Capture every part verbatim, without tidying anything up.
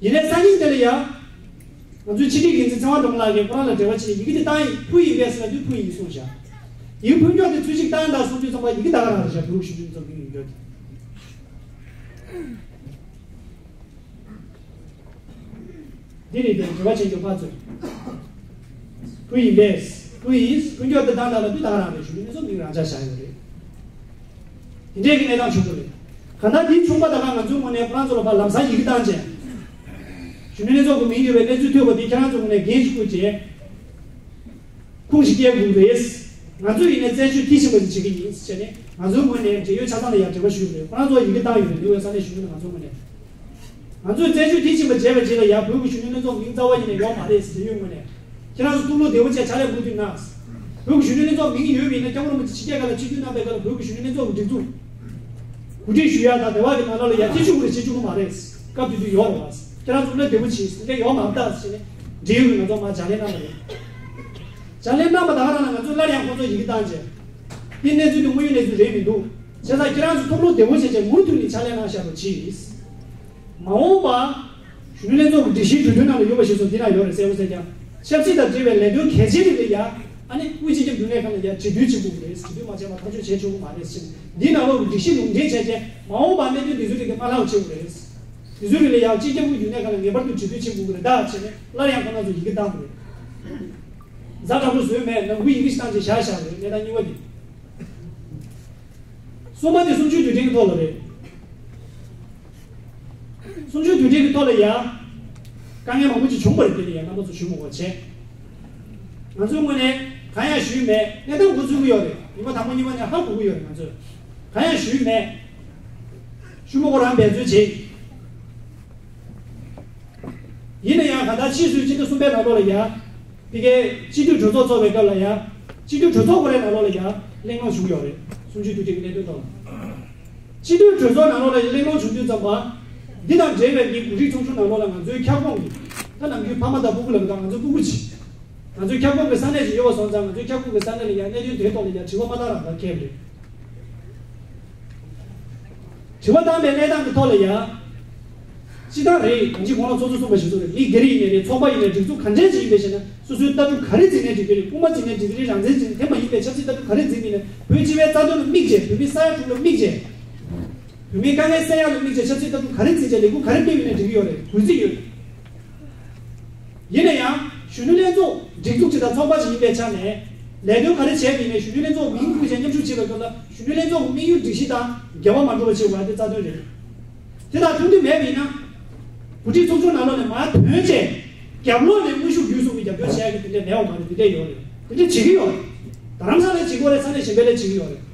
ཡིན་ནའི་སང་ཉིན་དེ་ལ་ཡ། ང་ཚོའི་ཕྱི་དྲིལ་འགན་འཛིན་ཚེ་དབང་སྒྲོལ་མ་ལགས་ཀྱིས་ཁོ་རང་ལ་འབྲེལ་བ་བྱས་ཡི་གེ་དེ་བཏང་ཡིན། ཕུལ་ཡིན་པས་ཟེར་ན་དུས་ཕུལ་ཡིན་གསུངས་བཞག་ཡི་གེ་ཕུལ་མཁན་དེ་འཚོལ་ཞིབ་བཏང་དང་གསུངས་དུས་ཙམ་པ་ཡི་གེ་ད་ག་རང་རེད་བཞག་བོད་ཀྱི་གཞོན་ནུ་ལྷན་ཚོགས་མིང་ཡོད་རྒྱུ་དེ། འདི་རེད་དེ་འབྲེལ་བ་བྱེད་རྒྱུ་ཕར་ཚུར། བུ་ཡིན་པས། བུ་ཡིས་ཕུལ་མཁན་དེ་བཏང་དང་ལ་དུས་ད་ག་རང་རེད་གཞོན་ནུ་ལྷན་ཚོགས་མིང་རང་འཇགས་བཞག་ཡོད་རེད། དེ་འདྲའི་གི་གནས་སྟངས་བྱུང་གི་རེད། གང་ལྟར་དེའི་ཆུང་པ་ད་ག་ང་ཚོའི་ངོས་ནས་ཁོ་རང་ཚོ་ལ་ཕར་ལམ་སང་ཡི་གེ་བཏང་བྱས། གཞོན་ནུ་ལྷན་ཚོགས་ཀྱི་མིང་ཡོད་པའི་གནས་ཚུལ་ཐོས་པ་དེ་ཁྱེད་རང་ཚོའི་ངོས་ནས་འགན་ཞིག་འཁུར་བྱས། ཁུངས་ཤིག་སྐྱེལ་དགོས་རེད། ང་ཚོས་ཡིན་ནའི་རྩད་གཅོད་མཐིལ་ཕྱིན་པ་ཞིག་བྱེད་ཀྱི་ཡིན་ཟེར་ནས་ང་ཚོའི་ངོས་ནས་འབྲེལ་ཡོད་ཆ་ཚང་ལ་ཡང་འབྲེལ་བ་ཞུས་པ་རེད། ཁོ་རང་ཚོ་ཡི་གེ་བཏང་ཡོད་རེད། འདི་བས་ས་གནས་གཞོན་ནུ་ང་ཚོའི་ངོས་ནས། ང་ཚོས་རྩད་གཅོད་མཐིལ་ཕྱིན་པ་བྱས་པའི་རྗེས་ལ་ཡང་བོད་ཀྱི་གཞོན་ནུ་ལྷན་ཚོགས་མིང་རྩ་བ་ཉིད་ནས་ཡོད་མ་རེད་ཟེར་ཡོད་ངོས་ནས། ཁྱེད་རང་ཚོ་སྟོབས་ལོ་བདེ་བོ་བྱས་ཕྱག་ལས་འགུལ་དུས་ན། བོད་ཀྱི་གཞོན་ནུ་ལྷན་ཚོགས་མིང་ཡོད་པ་ཡིན་ན་སྐྱབས་མགོན་རིན་པོ་ཆེ་ཕྱི་རྒྱལ་ཁག་ལ་ཆིབས་བསྒྱུར་གནང་པའི་སྐབས་ལ་བོད་ཀྱི་གཞོན་ནུ་ལྷན་ཚོགས་ཀྱི་སྒྲིག་འཛུགས་གོ་སྒྲིག་ཞུ་ཡ་དང་དེ་བ་གི་ནང་ལོགས་ལ་ཡ་བྱེད་ཆོག་གི་རེད་བྱེད་ཆོག་གི་མ་རེད། སྐབས་དེ་དུས་ཡོད་རེད་བ། ཁྱེད་རང་ཚོ་སླེབས་བདེ་བོ་བྱས་སླེབས་ཡོད་མ་རེད་ད་ཟེར་ནས་འབྲེལ་ཡོད་ཀྱི་ང་ཚོ་མར་ཕྱག་ལས་གནང་བ་རེད། ཕྱག་ལས་གནང་བ་དང་རང་ལ་ང་ཚོས་སླར་ཡང་ཁོང་ཚོ་ཡི་གེ་བཏང་རྗེས། དེ་གནས་ཚུལ་དེ་དངོས་ཡོད་གནས་ཚུལ་རེད་མི་འདུག་བྱས་ཙང་ཁྱེད་རང་ཚོ་སྟོབས་ལོ་བདེ་བོ་བྱས་བྱས་མུ་མཐུད་ནས་ཕྱག་ལས་གནང་བཞག་རོགས་གྱིས། མ་འོངས་པ། གཞོན་ནུ་ལྷན་ཚོགས་ཀྱི་སྒྲིག་གཞིའི་གྲོས་མཐུན་ནང་ལ་ཡོད་པ་ཞིག་སོགས་འདི་ན་ཡོད་རེད་གསལ་པོ་གསལ་རྐྱང་། ཆབ་སྲིད་དང་འབྲེལ་བའི་ལས་དོན་གལ་ཆེ་རིགས་ལ་ཡ། ཨ་ནི་དབུས་སྤྱི་ཁྱབ་རྒྱུན་ལས་ཁང་ལ་ཡ་གྲོས་བསྡུར་བྱེད་དགོས་ཀྱི་རེད། གྲོས་བསྡུར་མ་བྱས་པར་ཐག་གཅོད་བྱེད་ཆོག་གི་མ་རེད་ཟེར། འདི་ནང་ལོགས་ཀྱི་སྒྲིག་གཞི་ལུང་འདྲེན་བྱས་རྗེས་མ་འོངས་པ་གནད་དོན་འདི་ཚོ་རིགས་ཀྱི་མ་ལྷག་བྱེད་དགོས་རེད། དེ་ཚོའི་རིགས་ལ་ཡང་སྤྱི་ཁྱབ་དབུས་རྒྱུན་ལས་ཁང་ནས་ངེས་པར་དུ་གྲོས་བསྡུར་བྱེད་དགོས་ཀྱི་རེད་ད་བྱས་ནས་སླར་ཡང་ཁོང་རྣམ་ཚོ་ཡི་གེ་བཏང་དགོས་རེད། ཛ་དྲག་པོ་བཟོས་མེད་ནམ་རྒྱུན་ཡི་གེ་ཞིག་བཏང་རྗེས་བཞག་བཞག་རེད། གནས་སྟངས་གཉིས་པ་འདི། གསུམ་པ་དེ་གསུམ་བཅུའི་དུས་དྲན་གྱི་ཐོག་ལ་རེད། གསུམ་བཅུའི་དུས་དྲན་གྱི་ཐོག་ལ་ཡང་། དཀའ་ངལ་མང་པོ་ཅིག་བྱུང་བ་རེད། དེ་ལ་ཡང་རྣམ་པ་ཚོ་ཞུ་མི་དགོས་བྱས། ང་ཚོའི་ངོས་ནས་གང་ཡང་ཞུས་མེད། གནས་སྟངས་འགོ་ཚུགས་ཀྱི་ཡོད་རེད། ཉི་མ་དང་པོ་གཉིས་པ་ནས་ཧ་གོ་གི་ཡོད་རེད་ང་ཚོས། གང་ཡང་ཞུས་མེད། ཞུ་མི་དགོས་རང་འབད་རྩོལ་བྱེད། ཡིན་ན་ཡང་གང་ལྟར་ཕྱིས་སུ་སྤྱི་ཟླ་གསུམ་པའི་ནང་ལོགས་ལ་ཡང་། ཕ་གིའི་སྤྱི་འཐུས་གྲོས་ཚོགས་འཚོགས་པའི་སྐབས་ལ་ཡང་། སྤྱི་འཐུས་གྲོས་ཚོགས་ཁོ་རའི་ནང་ལོགས་ལ་ཡང་གླེང་སློང་བྱུང་ཡོད་རེད། གསུམ་བཅུའི་དུས་དྲན་གྱི་གནད་དོན་ཐོག་ལ། སྤྱི་འཐུས་གྲོས་ཚོགས་ནང་ལོགས་ལ་ཡང་གླེང་སློང་བྱུང་དུས་ཙམ་པ། འདི་དང་འབྲེལ་བའི་མི་གོ་སྒྲིག་ཚོགས་ཆུང་ནང་ལོགས་ལ་ང་ཚོའི་ཁྱབ་ཁོངས་ཀྱི། ད་ནམ་རྒྱུན་ཕ་མ་དང་སྤུ་གུ་ལབ་དང་ང་ཚོ་སྤུ་གུ་ཅིག་ང་ཚོའི་ཁྱབ་ཁོངས་ཀྱི་ས་གནས་ཤིག་ཡོད་པ་སོང་ཙང་ང་ཚོའི་ཁྱབ་ཁོངས་ཀྱི་ས་གནས་ལ་ཡང་གནད་དོན་དེའི་ཐོག་ལ་ཡང་དྲི་བ་མ་བཏང་རང་ག་ཁེལ་རེད། དྲི་བ་བཏང་པའི་གནས་སྟངས་ཀྱི་ཐོག་ལ་ཡང་། སྤྱི་བཏང་རེད་གང་ཅི་གོང་ལ་ཚོགས་གཙོ་གསུངས་པ་ཞིག་ཚོ་རེད། མི་སྒེར་ཡིན་ནའི་རེད། ཚོགས་པ་ཡིན་ནའི་སྒྲིག་འཛུགས་ག་འདྲས་ཅིག་ཡིན་པའི་ཞེ་ན་སོ་སོའི་ལྟ་གྲུབ་ག་རེ་འཛིན་ནའི་འགྲིག་གི་རེད། དབུ་མ་འཛིན་ནའི་འགྲིག་གི་རེད། རང་བཙན་འཛིན་དེ་མ་ཡིན་པའི་ཆབ་སྲིད་ལྟ་གྲུབ་ག་རེ་འཛིན་ནའི་བོད་སྤྱི་པའི་རྩ་དོན་ལ་དམིགས་བྱས། བོད་མི་ས་ཡ་དྲུག་ལ་དམིགས་བྱས། བོད་མིའི་དཀའ་ངལ་སེལ་ཡག་ལ་དམིགས་བྱས་ཆབ་སྲིད་ལྟ་གྲུབ་ག་རེ་འཛིན་བྱས་ལས་འགུལ་ག་རེ་སྤེལ་ཡོད་ནའི་འགྲིག་གི་ཡོད་རེད། གུས་བརྩི་ཡོད། ཡིན་ན་ཡང་གཞོན་ནུ་ལྷན་ཚོགས་སྒྲིག་འཛུགས་ཅིག་དང་ཚོགས་པ་ཅིག་ཡིན་པའི་ཆ་ནས་ལས་དོན་ག་རེ་བྱས་པ་ཡིན་ནའི་གཞོན་ནུ་ལྷན་ཚོགས་མིང་བཀོད་བྱས་མཉམ་ཞུགས་བྱེད་པའི་སྐབས་ལ་གཞོན་ནུ་ལྷན་ཚོགས་ཀྱི་དམིགས་ཡུལ་སྒྲིག་གཞི་དང་འགལ་བ་མ་འགྲོ་བ་བྱེད་དགོས་པ་དེ་རྩ་དོན་རེད། དེ་དང་མཐུན་སྒྲིལ་མེད་པ་ཡིན་ན། གོ་སྒྲིག་ཚོགས་ཆུང་ནང་ལོགས་ནས་མར་ཐོན་རྗེས། རྒྱབ་ལོགས་ནས་དངོས་ཤུགས་བརྒྱུད་གསུམ་གྱི་རྒྱབ་སྐྱོར་བྱེད་ཡག་གི་དེ་འདྲས་མེད་པ་མ་རེད། དེ་འདྲས་ཡོད་རེད། དེ་འདྲས་བྱེད་ཀྱི་ཡོད་རེད། རྡ་རམ་ས་ལའི་བྱེད་སྒོ་རེད། ས་གནས་གཞན་པའི་ལ་བྱེད་ཀྱི་ཡོད་རེད།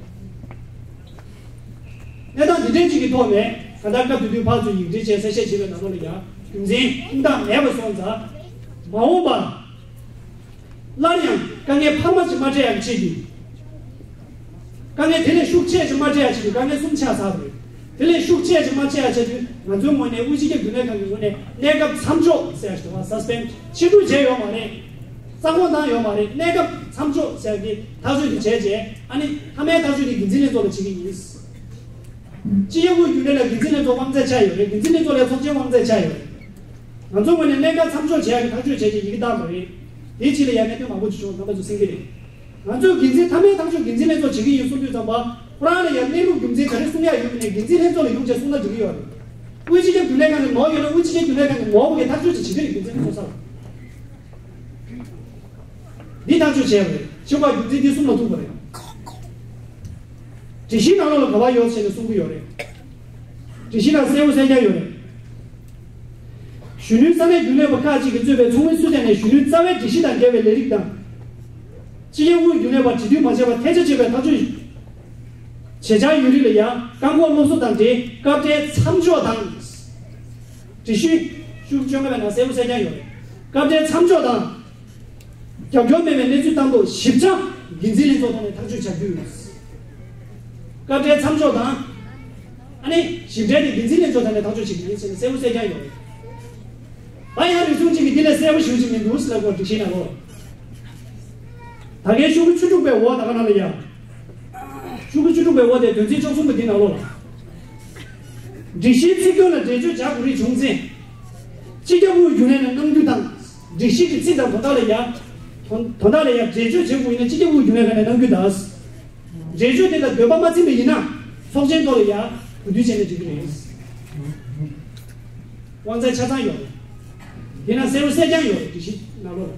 གནས་སྟངས་འདི་འདྲའི་གཅིག་གི་ཐོག་ནས་ད་ལྟ་སྐབས་དེ་དུས་ཕར་ཚུར་ཡིག་འབྲེལ་བྱས་གསལ་བཤད་བྱས་པའི་ནང་ལོགས་ལ་ཡང་རྒྱུ་མཚན་ཁུངས་དག་མེད་པ་སོང་ཙང་། མ་འོངས་པར་སླར་ཡང་དཀའ་ངལ་འཕར་མ་ཅིག་མ་འཕྲད་ཡག་ཆེད་དུ། དཀའ་ངལ་དེ་ལས་ཤུགས་ཆེ་ཞིག་མ་འཕྲད་ཡག་ཆེད་དུ་དཀའ་ངལ་གསུམ་ཆགས་ཚར་བ་རེད། དེ་ལས་ཤུགས་ཆེ་ཞིག་མ་འཕྲད་ཡག་ཆེད་དུ་ང་ཚོའི་ངོས་ནས་དབུས་སྤྱི་ཁྱབ་རྒྱུན་ལས་ཁང་གི་ངོས་ནས་གནས་སྐབས་མཚམས་འཇོག་ཟེར་ཡག་ཞིག་འདུག་བ། སཱ་སི་པེན་ཌི་ཕྱིར་འབུད་བྱས་ཡོད་མ་རེད། རྩ་དགོངས་བཏང་ཡོད་མ་རེད། གནས་སྐབས་མཚམས་འཇོག་ཟེར་ཡག་གི་ཐག་གཅོད་དེ་བྱས་རྗེས་ཨ་ནི་མཐའ་མའི་ཐག་གཅོད་དེ་འགན་འཛིན་ལྷན་ཚོགས་ལ་བྱེད་ཀྱི་ཡིན། སྤྱི་ཁྱབ་དབུས་རྒྱུན་ལས་ལ་འགན་འཛིན་ལྷན་ཚོགས་དབང་ཚད་ཆགས་ཡོད་རེད། འགན་འཛིན་ལྷན་ཚོགས་ལ་ཚོགས་ཆེན་དབང་ཚད་ཆགས་ཡོད་རེད། ང་ཚོ་ངོས་ནས་གནད་འགག་མཚམས་འཇོག་བྱེད་ཡག་གི་ཐག་གཅོད་བྱས་རྗེས་ཡི་གེ་བཏང་བ་རེད། དེའི་རྗེས་ལ་ཡང་གནད་དོན་མང་པོ་ཅིག་བྱུང་རྣམ་པ་ཚོ་གསན་གྱི་རེད། ང་ཚོས་འགན་འཛིན་མཐའ་མའི་ཐག་གཅོད་འགན་འཛིན་ལྷན་ཚོགས་བྱེད་ཀྱི་ཡིན་གསུངས་དུས་ཙམ་པ། ཁོ་རང་ལ་ཡང་གནས་ལུགས་རྒྱུ་མཚན་ག་རེ་གསུང་ཡག་ཡོད་མིན་ནས་འགན་འཛིན་ལྷན་ཚོགས་ལ་ཡོང་བྱས་གསུང་ན་འགྲིག་གི་ཡོད་རེད། དབུས་སྤྱི་ཁྱབ་རྒྱུན་ལས་ཁང་གི་ནོར་ཡོད་ན་དབུས་སྤྱི་ཁྱབ་རྒྱུན་ལས་ཁང་གི་ངོ་བོ་གི་ཐག་གཅོད་ཅིག་བྱེད་ཀྱི་རེད། འགན་འཛིན་ལྷན་ཚོགས་སར། འདི་ཐག་གཅོད་བྱས་པ་རེད། ཕྱི་པ་རྒྱུ་མཚན་འདི་གསུམ་ལ་ཐུག་པ་རེད། སྒྲིག་གཞིའི་ནང་ལོགས་ལ་ག་བ་ཡོད་ཟེར་ནས་གསུང་གི་ཡོད་རེད། སྒྲིག་གཞི་ནང་གསལ་པོ་གསལ་རྐྱང་ཡོད་རེད། གཞོན་ནུའི་ས་གནས་རྒྱུན་ལས་པ་ཁག་ཅིག་གིས་གཙོས་པའི་ཚོགས་མི་སུ་དེ་ནས་གཞོན་ནུའི་རྩ་བའི་སྒྲིག་གཞི་དང་འགལ་བའི་ལས་རིགས་དང་། སྤྱི་ཁྱབ་དབུས་རྒྱུན་ལས་པར་གྲོས་བསྡུར་མ་བྱས་པར་ཐལ་ཆ་བྱེད་པའི་ཐག་གཅོད་བྱེད་འཆར་ཡོད་རིགས་ལ་ཡང་བཀག་འགོག་སློབ་གསོ་དང་འབྲེལ་སྐབས་འཕྲལ་མཚམས་འཇོག་དང་། སྒྲིག་གཞི་ཤོག་བཅོ་ལྔ་པའི་ནང་གསལ་པོ་གསལ་རྐྱང་ཡོད་རེད། སྐབས་འཕྲལ་མཚམས་འཇོག་དང་། རྒྱབ་སྐྱོར་མེད་པའི་གནས་ཚུལ་ལྟ་བུ་ཞིབ་ཆ་འགན་འཛིན་ལྷན་ཚོགས་ཐོག་ནས་ཐག་གཅོད་བྱ་རྒྱུ། སྐབས་འཕྲལ་མཚམས་འཇོག་དང་། ཨ་ནི་ཞིབ་ཕྲའི་དེ་འགན་འཛིན་ལྷན་ཚོགས་ཐོག་ནས་ཐག་གཅོད་བྱེད་ཀྱི་ཡིན་ཟེར་ནས་གསལ་པོ་གསལ་རྐྱང་ཡོད་རེད། ད་ཡང་རིགས་གསུམ་གཅིག་གིས་འདི་ལས་གསལ་པོ་ཞེ་པོ་ཅིག་མི་འདུག་ཟེར་ལབ་དགོས། སྒྲིག་གཞི་ནང་ལོགས། ད་གའི་ཤོག་གུ་བཅུ་དྲུག་པའི་འོག་ད་ག་ནང་ལ་ཡ། ཤོག་གུ་བཅུ་དྲུག་པའི་འོག་དེ་དོན་ཚན་བཅུ་གསུམ་པ་འདི་ནང་ལོགས་ལ། སྒྲིག་གཞིའི་ཚིག་དོན་ལ་འགྲེལ་བརྗོད་བྱ་དགོས་རིགས་བྱུང་ཚེ། སྤྱི་ཁྱབ་དབུས་རྒྱུན་ལས་ནས་གནང་རྒྱུ་དང་། སྒྲིག་གཞི་གི་ཚིག་དང་དོན་དག་ལ་ཡ། དོན་དོན་དག་ལ་ཡ་འགྲེལ་བརྗོད་བྱེད་དགོས་ཡིན་ན་སྤྱི་ཁྱབ་དབུས་རྒྱུན་ལས་ཁང་ནས་གནང་རྒྱུ་དང་། འགྲེལ་བརྗོད་དེ་ལ་འདོད་པ་མ་ཚིམ་པ་ཡིན་ན་ཚོགས་ཆེན་ཐོག་ལ་ཡ་གོ་བསྡུར་བྱས་ནས་འགྲིག་གི་རེད། དབང་ཚད་ཆ་ཚང་ཡོད་རེད། དེས་ན་གསལ་པོ་གསལ་རྐྱང་ཡོད་རེད། སྒྲིག་གཞི་ནང་ལོགས་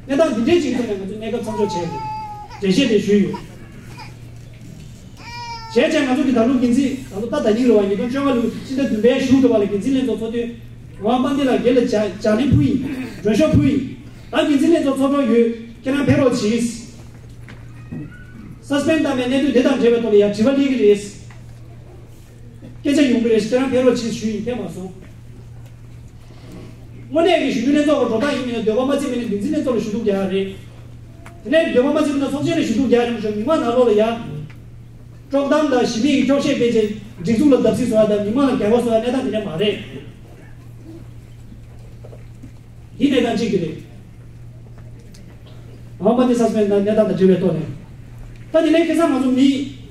ལ། གནས་སྟངས་འདི་འདྲའི་ཅིག་ཐོག་ནས་ང་ཚོས་གནས་སྐབས་མཚམས་འཇོག་བྱས་ཡོད། འགྲེལ་བཤད་དེ་ཞུས་ཡོད། བྱས་ཙང་ང་ཚོ་གི་ད་ལོ་འགན་འཛིན། ད་ལོ་ད་ད་ཉིན་རེད་བ། ཉིས་སྟོང་བཅོ་ལྔ་ལོའི་ཕྱི་ཟླ་བདུན་པའི་གཞུག་ཏུ་བ་ལ་འགན་འཛིན་ལྷན་ཚོགས་ཚོགས་དུས། ངག་དབང་དཔལ་ལྡན་ལགས་སྒེར་ལ་ལྗགས་ལན་ཕུལ་ཡིན། མགྲོན་ཤོག་ཕུལ་ཡིན། ད་འགན་འཛིན་ལྷན་ཚོགས་ཚོགས་གྲོལ་ཡོད། ཁྱེད་རང་ཕེབས་རོགས་གྱིས། སཱ་སི་པེན་བཏང་བའི་གནད་དོན་དེ་དང་འབྲེལ་བའི་ཐོག་ལ་ཡང་དྲི་བ་སླེབས་ཀྱི་རེད། སྐད་ཆ་ཡོང་གི་རེད། ཁྱེད་རང་ཕེབས་རོགས་གྱིས་ཞུས་ཡིན། ཕེབས་མ་སོང་། དངོས་གནས་ཀྱི་གཞོན་ནུ་ལྷན་ཚོགས་ཀྱི་འགྲོ་སྟངས་ཡིན་མིན་ལ་འདོད་པ་མ་ཚིམ་པ་ཡིན་ན་འགན་འཛིན་ལྷན་ཚོགས་ལ་ཞུ་གཏུག་རྒྱག་ཡ་རེད། དེ་ནས་འདོད་པ་མ་ཚིམ་ན་ཚོགས་ཆེན་ལ་ཞུ་གཏུག་རྒྱག་ཡ་རེད། མ་གཞི་མི་མང་ནང་ལོགས་ལ་ཡ། དཀྲོག་གཏམ་དང་ཞི་མི་ཡི་འཁྱོག་བཤད་སྤེལ་བྱས་སྒྲིག་འཛུགས་ལ་བརྡབ་གསིག་བཟོ་ཡ་དང་མི་མང་ལ་འགལ་བ་བཟོ་ཡ་གནས་སྟངས་དེ་འདྲ་མ་རེད། འདི་གནས་སྟངས་གཅིག་དེ་རེད། ངག་དབང་དཔལ་ལྡན་སཱ་སི་པེན་གནས་སྟངས་དང་འབྲེལ་བའི་ཐོག་ནས། ད་དེ་ནས་ཁ་སང་ང་ཚོ་མི་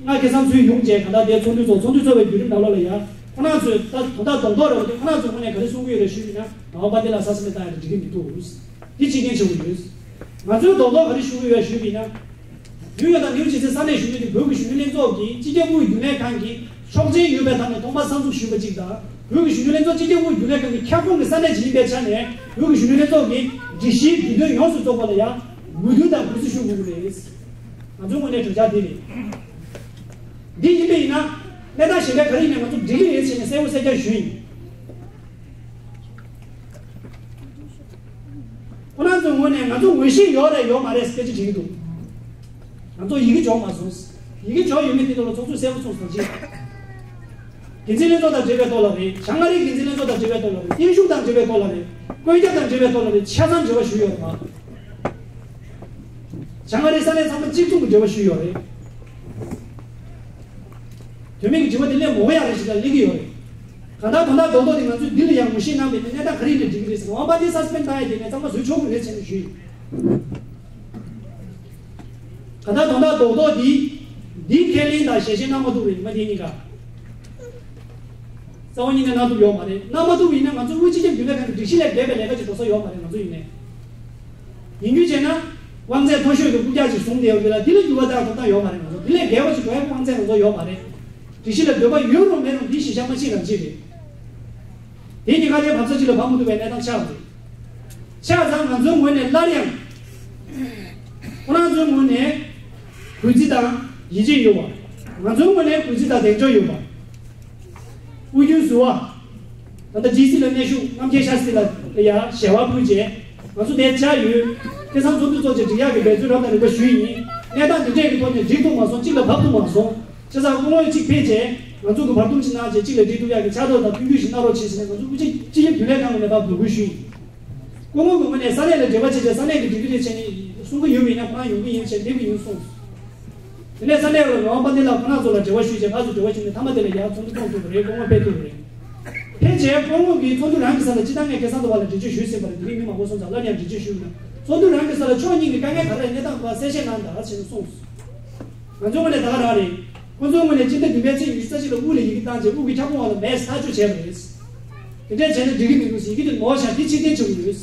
ལྔ་ཁ་སང་ཚུར་ཡོང་བྱས་གང་ལྟར་དེ་ཚོགས་འདུ་ཚོགས། ཚོགས་འདུ་ཚོགས་པའི་བརྒྱུད་རིམ་ནང་ལོགས་ལ་ཡ། ཁོ་རང་ཚོས་ད་དོན་དག་རྡོག་རྡོག་རེད་པ། དེ་ཁོ་རང་ཚོའི་ངོས་ནས་ག་རེ་གསུང་གི་ཡོད་རེད་ཞུས་པ་ཡིན་ན། ངག་དབང་དཔལ་ལྡན་ལགས་སཱ་སི་པེན་བཏང་ཡ་དེ་འགྲིག་གི་མི་འདུག་འདི་ཕྱིར་འཐེན་བྱེད་དགོས་ཡོད། ང་ཚོས་རྡོག་རྡོག་ག་རེ་ཞུ་གི་ཡོད་ཞུས་པ་ཡིན་ན། ནིའུ་ཡོག་དང་ནིའུ་ཇར་སི་ས་གནས་གཞོན་ནུ་དེ་བོད་ཀྱི་གཞོན་ནུ་ལྷན་ཚོགས་ཀྱི་སྤྱི་ཁྱབ་དབུས་རྒྱུན་ལས་ཁང་གི་ཆོག་མཆན་ཡོད་པའི་ཐོག་ནས་ཐོག་མར་གསར་འཛུགས་ཞུས་པ་གཅིག་དང་། བོད་ཀྱི་གཞོན་ནུ་ལྷན་ཚོགས་སྤྱི་ཁྱབ་དབུས་རྒྱུན་ལས་ཁང་གི་ཁྱབ་ཁོངས་ཀྱི་ས་གནས་ཅིག་ཡིན་པའི་ཆ་ནས། བོད་ཀྱི་གཞོན་ནུ་ལྷན་ཚོགས་ཀྱི་སྒྲིག་གཞིའི་དུས་སྟོན་ཡོངས་སུ་རྫོགས་པ་ལ་ཡང་མོས་མཐུན་དང་གུས་བརྩི་ཞུ་དགོས་ཀྱི་རེད། ང་ཚོའི་ངོས་ནས་གྲོས་འཆར་འདི་རེད། འདི་ཡིན་པ་ཡིན་ན། གནས་སྟངས་གཞན་པ་ག་རེ་ཡིན་ནའང་ང་ཚོ་འགྲིག་གི་རེད་ཟེར་ནས་གསལ་པོ་གསལ་རྐྱང་ཞུས་ཡིན། ཁོ་རང་ཚོའི་ངོས་ནས་ང་ཚོ་ངོས་བཞེས་ཡོད་རེད་ཡོད་མ་རེད་སྐད་ཆ་དྲིས་ཀྱི་འདུག་ང་ཚོ་ཡི་གེ་འབྱོར་མ་སོང་། ཡི་གེ་འབྱོར་ཡོད་མེད་དེ་ཐོག་ལ་ཚོགས་གཙོས་གསལ་པོ་གསུངས་སོང་ཅིག་འགན་འཛིན་ལྷན་ཚོགས་དང་འབྲེལ་བའི་ཐོག་ལ་རེད། བྱང་ཨ་རིའི་འགན་འཛིན་ལྷན་ཚོགས་དང་འབྲེལ་བའི་ཐོག་ལ་རེད། དབྱིན་གཞུང་དང་འབྲེལ་བའི་ཐོག་ལ་རེད། བཀོད་ཁྱབ་དང་འབྲེལ་བའི་ཐོག་ལ་རེད། ཆ་ཚང་འབྲེལ་བ་ཞུས་ཡོད་རེད་པ། བྱང་ཨ་རིའི་ས་གནས་ཚང་མ་གཅིག་མཚུངས་ཀྱི་འབྲེལ་བ་ཞུས་ཡོད་རེད། དོན་མེད་ཀྱི་དྲི་བ་དེ་སླེབས་མི་དགོས་ཡ་རེད་ཞེས་ལ་སླེབས་ཀྱི་ཡོད་རེད། གང་ལྟར་དོན་དག་རྡོག་རྡོག་དེ་ང་ཚོས་འདི་ལ་ཡང་ངོས་བཞེས་གནང་བ་ཡིན་ན་གནས་སྟངས་ག་རེ་ཡིན་ནའང་འགྲིག་གི་རེད་ཟེར། ངག་དབང་དཔལ་ལྡན་སཱ་སི་པེན་བཏང་ཡ་དེ་ནས་གཙང་མ་བཟོས་ཆོག་གི་རེད་ཟེར་ནས་ཞུས་ཡིན། གང་ལྟར་དོན་དག་རྡོག་རྡོག་འདི། འདི་ཁས་ལེན་དང་ཞལ་བཞེས་གནང་མ་ཐུབ་རེད། ཉི་མ་དེ་གཉིས་ཀ་རྩ་བ་ཉིད་ནས་གནང་ཐུབ་ཡོད་མ་རེད། གནང་མ་ཐུབ་པ་ཡིན་ན་ང་ཚོ་དབུས་སྤྱི་ཁྱབ་རྒྱུན་ལས་ཁང་གི་སྒྲིག་གཞི་ལས་འགལ་བའི་ལས་ཀ་ཅིག་འགྲོ་ས་ཡོད་མ་རེད། ང་ཚོ་ཡིན་ནའི། ཡིན་རྒྱུ་བྱས་ན། དབང་ཚད་མཐོ་ཤོས་ཀྱི་རྐུབ་བཀྱག་ཅིག་བཟུང་བསྡད་ཡོད་རེད་ལ། འདི་ལ་འགྱུར་བ་གཏང་ཐུབ་སྟངས་ཡོད་མ་རེད། ང་ཚོ་འདི་ལས་བརྒལ་བ་ཅིག་འགྲོ་ཡ་གི་དབང་ཚད་ང་ཚོ་ཡོད་མ་རེད། སྒྲིག་གཞི་ལ་འདོད་པ་ཡོད་རུང་མེད་རུང་འདིའི་གཞི་བཞག་མ་ཤེས་རང་བྱེད་རེད། དེ་གཉིས་ཀ་དེ་བབ་ས་གཅིག་ལ་བབ་མི་ཐུབ་པའི་གནས་སྟངས་ཆགས་འདུག་ཆགས་ཙང་ང་ཚོའི་ངོས་ནས་སླར་ཡང་། ཁོ་རང་ཚོའི་ངོས་ནས་གུས་བརྩི་དང་ཡིད་ཆེས་ཡོད་པ། ང་ཚོའི་ངོས་ནས་གུས་བརྩི་དང་གདེང་འཇོག་ཡོད་པ། དབུས་རྒྱུན་ཟུར་པ། ད་ལྟ་ཌི་སི་ལ་གནས་བཞུགས་རྣམ་རྒྱལ་ཤཱསྟྲི་ལ་ཡ་ཞལ་པར་ཕུལ་རྗེས། ང་ཚོ་འདིར་བཅར་ཡོད། ཁ་སང་ཚོགས་འདུ་ཚོགས་རྗེས་སྒྲིག་ཡག་གི་འབད་བརྩོན་རབ་དང་རིམ་པ་ཞུས་ཡིན། གནས་སྟངས་འདི་འདྲས་ཀྱི་ཐོག་ནས་འགྲིག་ཐུབ་མ་སོང་། གཅིག་ལ་བབ་ཐུབ་མ་སོང་། བྱས་ཙང་སྐུ་ངོ་གཅིག་ཕེབས་རྗེས་ང་ཚོ་གི་བར་འདུམ་ཅིག་གནང་རྗེས་གཅིག་ལ་འགྲིག་ཐུབ་ཡག་གི་ཕྱག་ཐོག་དང་མཐུན་འགྱུར་ཞིག་གནང་རོགས་བྱེད་ཟེར་ནས་ང་ཚོ་དབུས་སྤྱི་སྤྱི་ཁྱབ་རྒྱུན་ལས་ཁང་གི་ནས་ཕར་འབོད་སྐུལ་ཞུས་ཡིན། སྐུ་ངོ་གི་ངོས་ནས་ས་གནས་ལ་འབྲེལ་བ་བྱས་རྗེས་ས་གནས་ཀྱི་འགྲིག་གི་རེད་བྱས་ནས་གསུང་གི་ཡོད་པ་ཡིན་ན་ཁོ་རང་ཡོང་གི་ཡིན་བྱས་སླེབས་ཀྱི་ཡིན་གསུངས། དེ་ནས་ས་གནས་ལ་ངག་དབང་དཔལ་ལྡན་ལགས་ཁོ་རང་ཚོ་ལ་འབྲེལ་བ་ཞུས་རྗེས་ཕར་ཚུར་འབྲེལ་བ་བྱུང་ནས་མཐའ་མ་དེ་ལ་ཡར་ཚོགས་འདུ་ཚོགས་ཐུབ་པ་རེད། སྐུ་ངོ་ཕེབས་ཐུབ་པ་རེད། ཕེབས་རྗེས་སྐུ་ངོ་གིས་ཚོགས་འདུ་རང་གི་ས་ལ་སྤྱི་བཏང་ངས་ཁ་སང་དུ་བ་ལ་འགྲེལ་བརྗོད་ཞུས་ཟིན་པ་རེད། དེ་རིང་མི་མང་པོ་སོང་ཙང་སླར་ཡང་འགྲེལ་བརྗོད་ཞུས་ན། ཚོགས་འདུ་རང་གི་ས་ལ་ཕྱོགས་གཉིས་ཀྱི་དཀའ་ངལ་ག་རེ་གནས་སྟངས་ཐོག་གསལ་བཤད་གནང་དང་བྱས་ནས་གསུངས། ང་ཚོའི་ངོས་ནས་ད་ག་རང་རེད། ཁོ་ཚོའི་ངོས་ནས་སྤྱི་ཟླ་བདུན་པའི་ཚེས་ཉི་ཤུ་རྩ་གཅིག་ལ་དབུས་ལ་ཡི་གེ་བཏང་རྗེས་དབུས་ཀྱི་ཁྱབ་ཁོངས་འོག་ལ་མེད་ཐག་གཅོད་བྱས་པ་རེད། དེ་འདྲས་བྱས་ན་འགྲིག་གི་མི་འདུག་ཡི་གེ་དེ་ནོར་བཞག་འདི་ཕྱིར་འཐེན་བྱེད་དགོས་ཡོད།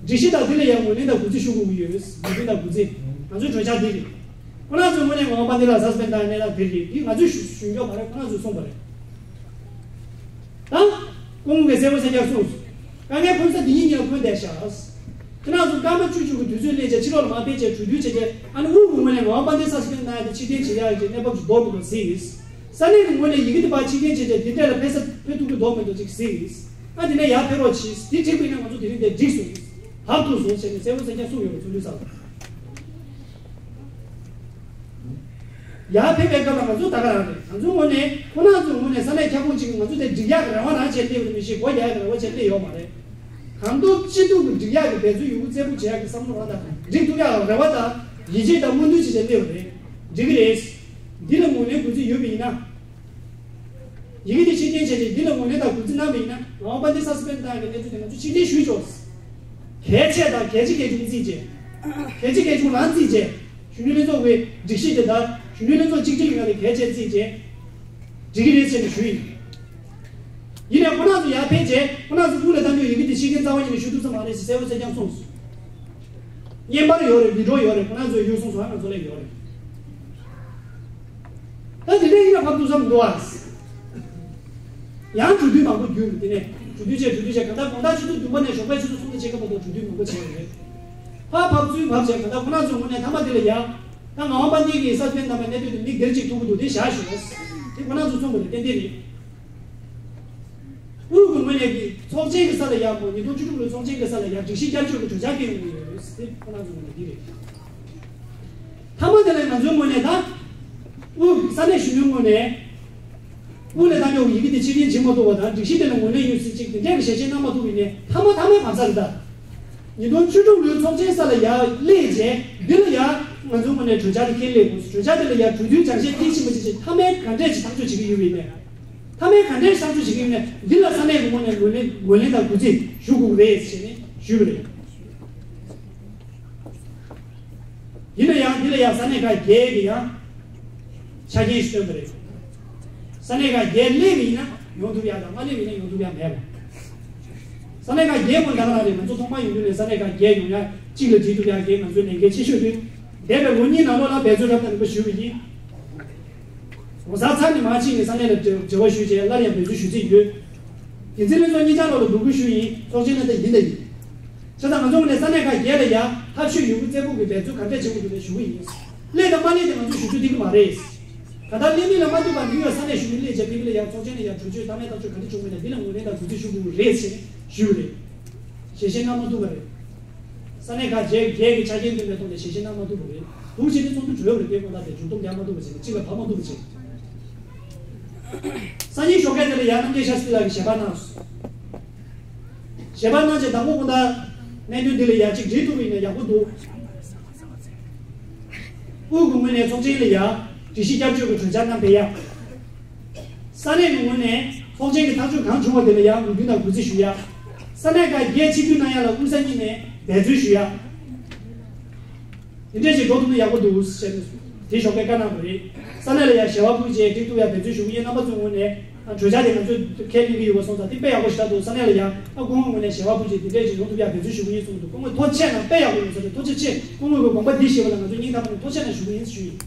སྒྲིག་གཞི་དང་འདི་ལ་ཡང་ངོས་ལེན་དང་གུས་བརྩི་ཞུ་དགོས་ཀྱི་ཡོད། ངོས་ལེན་དང་གུས་བརྩི། ང་ཚོའི་གྲོས་འཆར་འདི་རེད། ཁོ་རང་ཚོའི་ངོས་ནས་ངག་དབང་དཔལ་ལྡན་ལགས་སཱ་སི་པེན་བཏང་གནས་སྟངས་དེ་རེད། འདི་ང་ཚོས་ཞུ་ཞུ་མགྱོགས་མ་རེད། ཁོ་རང་ཚོས་གསུངས་པ་རེད། ད། སྐུ་ངོ་གིས་གསལ་པོ་གསལ་རྐྱང་གསུངས་སོང་། དཀའ་ངལ་འཕོ་ས་འདི་ཉིད་ཉིད་ལ་འཕོས་བསྡད་ཤག་ཁྱེད་རང་ཚོ་སྐར་མ་བཅུ་བཅུ་གི་དུས་ཚོད་སླེབས་རྗེས་ཕྱི་ལོགས་ལ་མར་ཕེབས་རྗེས་གྲོས་བསྡུར་བྱས་རྗེས་ཨ་ནི་དབུས་ཀྱི་ངོས་ནས་ངག་དབང་དཔལ་ལྡན་སཱ་སི་པེན་གནང་ཡ་དེ་ཕྱིར་འཐེན་བྱེད་ཡག་གི་གནས་བབ་ཅིག་འདོར་མི་འདོར་གཟིགས། ས་གནས་ཀྱི་ངོས་ནས་ཡི་གེ་དེ་ཕར་ཕྱིར་འཐེན་བྱས་རྗེས་འདི་འདྲས་ལ་ཕེབས་ས་ཕེབས་ཐུབ་ཀྱི་འདོར་མི་འདོར་ཅིག་གཟིགས། ཨ་དེ་ནས་ཡར་ཕེབས་རོགས་གྱིས། དེ་འགྲིག་པ་ཡིན་ན་ང་ཚོ་དེ་རིང་འདིར་འགྲིག་སོང་། བབ་ཐུབ་སོང་ཟེར་ནས་གསལ་པོ་གསལ་རྐྱང་གསུངས་ཡོད་པ་ཚོགས་འདུའི་ས་ལ། ཡར་ཕེབས་པའི་སྐབས་ལ་ང་ཚོ་ད་ག་རང་རེད། ང་ཚོའི་ངོས་ནས་ཁོ་རང་ཚོའི་ངོས་ནས་ས་གནས་ཁྱབ་ཁོངས་གཅིག་གིས་ང་ཚོ་དེ་འགྲིག་ཡག་གི་རེ་བ་རང་བྱས་སླེབས་ཡོད་མི་ཤེས། སྒོ་རྒྱག་ཡག་གི་རེ་བ་བྱས་སླེབས་ཡོད་མ་རེད། གང་ལྟར་སྤྱི་འཐུས་ཀྱི་འགྲིག་ཡག་གི་འབད་རྩོལ་ཡོད་རྒུ་རྩལ་སྤུངས་བྱེད་ཡག་གི་བསམ་བློ་རང་དང་འགྲིག་ཐུབ་ཡག་ལ་རེ་བ་དང་ཡིད་ཆེས་དང་སྨོན་འདུན་བྱས་བྱས་སླེབས་པ་རེད། འགྲིག་གི་རེད། འདི་ལ་ངོས་ལེན་དགོས་ཚུལ་ཡོད་པ་ཡིན་ན། ཡི་གེ་དེ་ཕྱིར་འཐེན་བྱས་རྗེས་འདི་ལ་ངོས་ལེན་དང་གུས་བརྩི་གནང་བ་ཡིན་ན། ངག་དབང་དཔལ་ལྡན་སཱ་སི་པེན་བཏང་ཡག་གི་གནས་ཚུལ་དེ་ང་ཚོས་ཕྱིར་འཐེན་ཞུས་ཆོག་གལ་ཆེ་དང་གལ་ཆེ་གལ་ཆུང་བརྩིས་བྱས། གལ་ཆེ་གལ་ཆུང་རང་བརྩིས་བྱས། གཞོན་ནུ་ལྷན་ཚོགས་ཀྱི་སྒྲིག་གཞི་དེ་དང་གཞོན་ནུ་ལྷན་ཚོགས་གཅིག་སྒྲིལ་ཡོང་ཡག་ལ་གལ་ཆེ་བརྩིས་བྱས། འགྲིག་གི་རེད་ཟེར་ནས་ཞུས་ཡིན། ཡིན་ནའི་ཁོ་རང་ཚོ་ཡར་ཕེབས་རྗེས་ཁོ་རང་ཚོ་དབུ་ལ་བཏང་རྒྱུ་ཡི་གེ་དེ་ཕྱི་རྒྱལ་རྩ་བ་ཉིད་ནས་ཞུ་ཐུབ་ས་མ་རེད་ཟེར་གསལ་པོ་གསལ་རྐྱང་གསུངས་སོང་། བརྙན་པར་ཡོད་རེད། བི་ཌི་ཡོ་ཡོད་རེད། ཁོ་རང་ཚོས་གཡུག་སོང་སོང་། ང་ཚོ་ལ་ཡོད་རེད། ད་དེ་འདྲ་ཡིན་ན་ཕབ་ཐུབ་ས་མི་འདུག་ཨ། ཡང་གྲོས་བསྡུར་མང་པོ་བརྒྱུད་དེ་ནས་གྲོས་བསྡུར་བྱས་གྲོས་བསྡུར་བྱས་གང་ལྟར་དགོང་དག་ཆུ་ཚོད་བདུན་པ་ནས་ཞོགས་པའི་ཆུ་ཚོད་གསུམ་དང་ཕྱེད་ཀ་བར་དུ་གྲོས་བསྡུར་མང་པོ་བྱས་ཡོད་རེད། ཕར་ཕབ་ཚུར་ཕབ་བྱས་གང་ལྟར་ཁོ་རང་ཚོའི་ངོས་ནས་མཐའ་མ་དེ་ལ་ཡ། ད་ངག་དབང་དཔལ་ལྡན་གྱིས་གསར་འདོན་གནང་བའི་གནད་དོན་དེ་མིག་སྒེར་གཅིག་ཐུག་གི་འདུག་དེ་བཞག་ཞུ། དེ་ཁོ་རང་ཚོ་གསུང་དགོས་རེད། ཏན་ཏན་རེད། དབུས་ཀྱི་ངོས་ནས་ཀྱི་ཚོགས་ཆེན་གྱི་ས་ལ་ཡག་པོ་ཉིས་སྟོང་བཅུ་དྲུག་ལོའི་ཚོགས་ཆེན་གྱི་ས་ལ་ཡག་སྒྲིག་གཞི་བསྐྱར་བཅོས་ཀྱི་གྲོས་འཆར་སྐྱེལ་ཡོང་གི་ཡོད་ཟེར་ཁོ་རང་ཚོའི་ངོས་ནས་འདི་རེད། མཐའ་མ་དེ་ལ་ང་ཚོའི་ངོས་ནས་ད་དབུས་ས་གནས་གཞོན་ནུའི་ངོས་ནས་དབུས་ལ་བཏང་ཡོང་གི་ཡི་གེ་དེ་ཕྱིར་འཐེན་བྱེད་མ་ཐུབ་པ་དང་སྒྲིག་གཞི་དེ་ལ་ངོས་ལེན་ཡོད་ཟེར་ཅིག་དེ་འདྲས་ཀྱི་ཞལ་བཞེས་གནང་མ་ཐུབ་པ་ཡིན་ནའི་མཐའ་མ་མཐའ་མའི་བབ་ས་རེད་ད། ཉིས་སྟོང་བཅུ་དྲུག་ལོའི་ཚོགས་ཆེན་ས་ལ་ཡར་སླེབས་རྗེས་འདི་ལ་ཡར་ང་ཚོའི་ངོས་ནས་གྲོས་འཆར་དེ་འཁྱེར་སླེབས་དགོས། གྲོས་འཆར་དེ་ལ་ཡར་གྲོས་མཐུན་སྦྱང་བཤད་མཐིལ་ཕྱིན་པ་ཅིག་བྱས་མཐའ་མའི་ག་འདྲས་ཅིག་ཐག་གཅོད་བྱེད་ཀྱི་ཡོད་པ་ཡིན་ནའི། མཐའ་མའི་ག་འདྲས་ཐག་གཅོད་བྱེད་ཀྱི་ཡོད་ནའི་འདི་ལ་ས་གནས་ཀྱི་ངོས་ནས་ངོས་ལེན་ངོས་ལེན་དང་གུས་བརྩི་ཞུ་དགོས་ཀྱི་རེད་ཟེར་ནས་ཞུས་པ་རེད། ཡིན་ན་ཡང་འདི་ལ་ཡང་ས་གནས་ཁག་བརྒྱད་ཀྱི་ཡང་ཆ་རྐྱེན་ཞིག་བཏོན་པ་རེད། ས་གནས་ཁག་བརྒྱད་སླེབས་པ་ཡིན་ན་ཡོང་ཐུབ་ཡག་དང་མ་སླེབས་པ་ཡིན་ན་ཡོང་ཐུབ་ཡག་མེད་པ། ས་གནས་ཁག་བརྒྱད་པོ་འདྲ་ལ་རེད། ང་ཚོ་ཐོག་མ་ཡོང་དུས་ནས་ས་གནས་ཁག་བརྒྱད་ཡོང་ཡག་གཅིག་ལ་བྲིས་ཐུབ་ཡག་གི་ང་ཚོའི་ལས་འགན་ཆེ་ཤོས་དེ། འདས་པའི་ལོ་གཉིས་ནང་ལོགས་ལ་འབད་རྩོལ་རབ་དང་རིམ་པ་ཞུས་པ་ཡིན། ལོ་གསར་ཚར་ནས་མར་ཕྱིན་ནས་ས་གནས་ལ་འབྲེལ་འབྲེལ་བ་ཞུས་རྗེས་སླར་ཡང་འབད་རྩོལ་ཞུ་རྩིས་ཡོད། འགན་འཛིན་ལྷན་ཚོགས་གཉིས་ཆར་ལོག་ལ་འབོད་སྐུལ་ཞུས་ཡིན། ཚོགས་ཆེན་ནང་ད་ཡིན་ད་ཡིན། བྱས་ཙང་ང་ཚོ་ངོས་ནས་ས་གནས་ཁག་བརྒྱད་ལ་ཡ་ཐབས་ཤེས་ཡོད་རྒུ་རྩལ་ཕུགས་ཀྱི་འབད་རྩོལ་ག་འདྲས་བྱེད་དགོས་འདུག་ནས་ཞུ་གི་ཡིན། སླེབས་དང་མ་སླེབས་དེ་ང་ཚོས་ཞུ་རྒྱུ་འགྲིག་གི་མ་རེད། ག་ད་སླེབས་མི་ལ་མ་ལྟོས་པར་ནིའུ་ཡོག་ས་གནས་གཞོན་ནུ་སླེབས་རྗེས་ཕ་གི་ལ་ཡ་ཚོགས་ཆེན་ལ་ཡ་གྲོས་ཆོད་མཐའ་མའི་ཐག་གཅོད་ག་འདྲ་བྱུང་མིན་ལ་འདི་ལ་ངོས་ལེན་དང་གུས་བརྩི་ཞུ་དགོས་ཀྱི་རེད་ཟེར་ཞུས་པ་རེད། ཞལ་བཞེས་གནང་མ་ཐུབ་པ་རེད། ས་གནས་ཁག་བརྒྱད་བརྒྱད་ཀྱི་ཆ་རྐྱེན་བསྟུན་པའི་ཐོག་ནས་ཞལ་བཞེས་གནང་མ་ཐུབ་པ་རེད། འདུག་བྱས་ཏེ་ཚོགས་འདུ་གྲོལ་བ་རེད། དེ་དགོངས་དག་དེ་མཇུག་སྡོམ་རྒྱག་མ་ཐུབ་པ་བྱས་ནས་གཅིག་ལ་བབས་མ་ཐུབ་པ་བྱས། སང་ཉིན་ཞོགས་ཀས་དེ་ལ་ཡང་རྣམ་རྒྱལ་ཤཱསྟྲི་ལགས་ཀྱིས་ཞལ་པར་གནང་སོང་། ཞལ་པར་གནང་རྗེས་དང་པོ་དགོངས་དག་གནད་དོན་འདི་ལ་ཡ་གཅིག་འགྲིག་ཐུབ་པ་ཡིན་ན་ཡག་པོ་འདུག་དབུས་ཀྱི་ངོས་ནས་ཚོགས་ཆེན་ལ་ཡ་སྒྲིག་གཞི་བསྐྱར་བཅོས་ཀྱི་གྲོས་འཆར་གནང་སྤེལ་ཡ། ས་གནས་ཀྱི་ངོས་ནས་ཚོགས་ཆེན་གྱི་ཐག་གཅོད་གང་བྱུང་བ་དེ་ལ་ཡང་མོས་མཐུན་དང་གུས་བརྩི་ཞུ་ཡ། ས་གནས་ཁག་བརྒྱད་ཆིབས་བསྒྱུར་གནང་ཡ་ལ་དབུས་ས་གཉིས་ནས་འབད་རྩོལ་ཞུ་ཡ། དེ་འདྲས་ཞིག་འགྲོ་ཐུབ་ན་ཡག་པོ་འདུག་ཟེར་ནས་དེ་ཞོགས་པའི་བཀའ་གནང་བ་རེད། ས་གནས་ལ་ཡང་ཞལ་པར་ཕུལ་རྗེས་འགྲིག་ཐུབ་ཡ་འབད་བརྩོན་ཞུ་གི་ཡིན། རྣམ་པ་ཚོའི་ངོས་ནས་གྲོས་འཆར་དེ་ང་ཚོས་ཁས་ལེན་གྱི་ཡོད་པ་སོང་ཙང་དེ་དཔེ་ཡག་པོ་ཞིག་ཆགས་འདུག་ས་གནས་ལ་ཡང་སྐུ་ངོ་ངོས་ནས་ཞལ་པར་ཕུལ་རྗེས་དེ་འདྲས་ཞིག་ཡོང་ཐུབ་ཡ་འབད་བརྩོན་ཞུ་གི་ཡིན་གསུངས་འདུག་སྐུ་ངོས་ཐུགས་རྗེ་ཆེ་གནང་། དཔེ་ཡག་པོ་ཡོང་ས་རེད། ཐུགས་རྗེ་ཆེ། སྐུ་ངོ་གི་དགོངས་པ་འདི་བཞེས་པ་ལ་ང་ཚོ་སྙིང་ཐག་པ་ནས་ཐུགས་རྗེ་གནང་ཞུ་གི་ཡིན་ཞུ་ཡིན།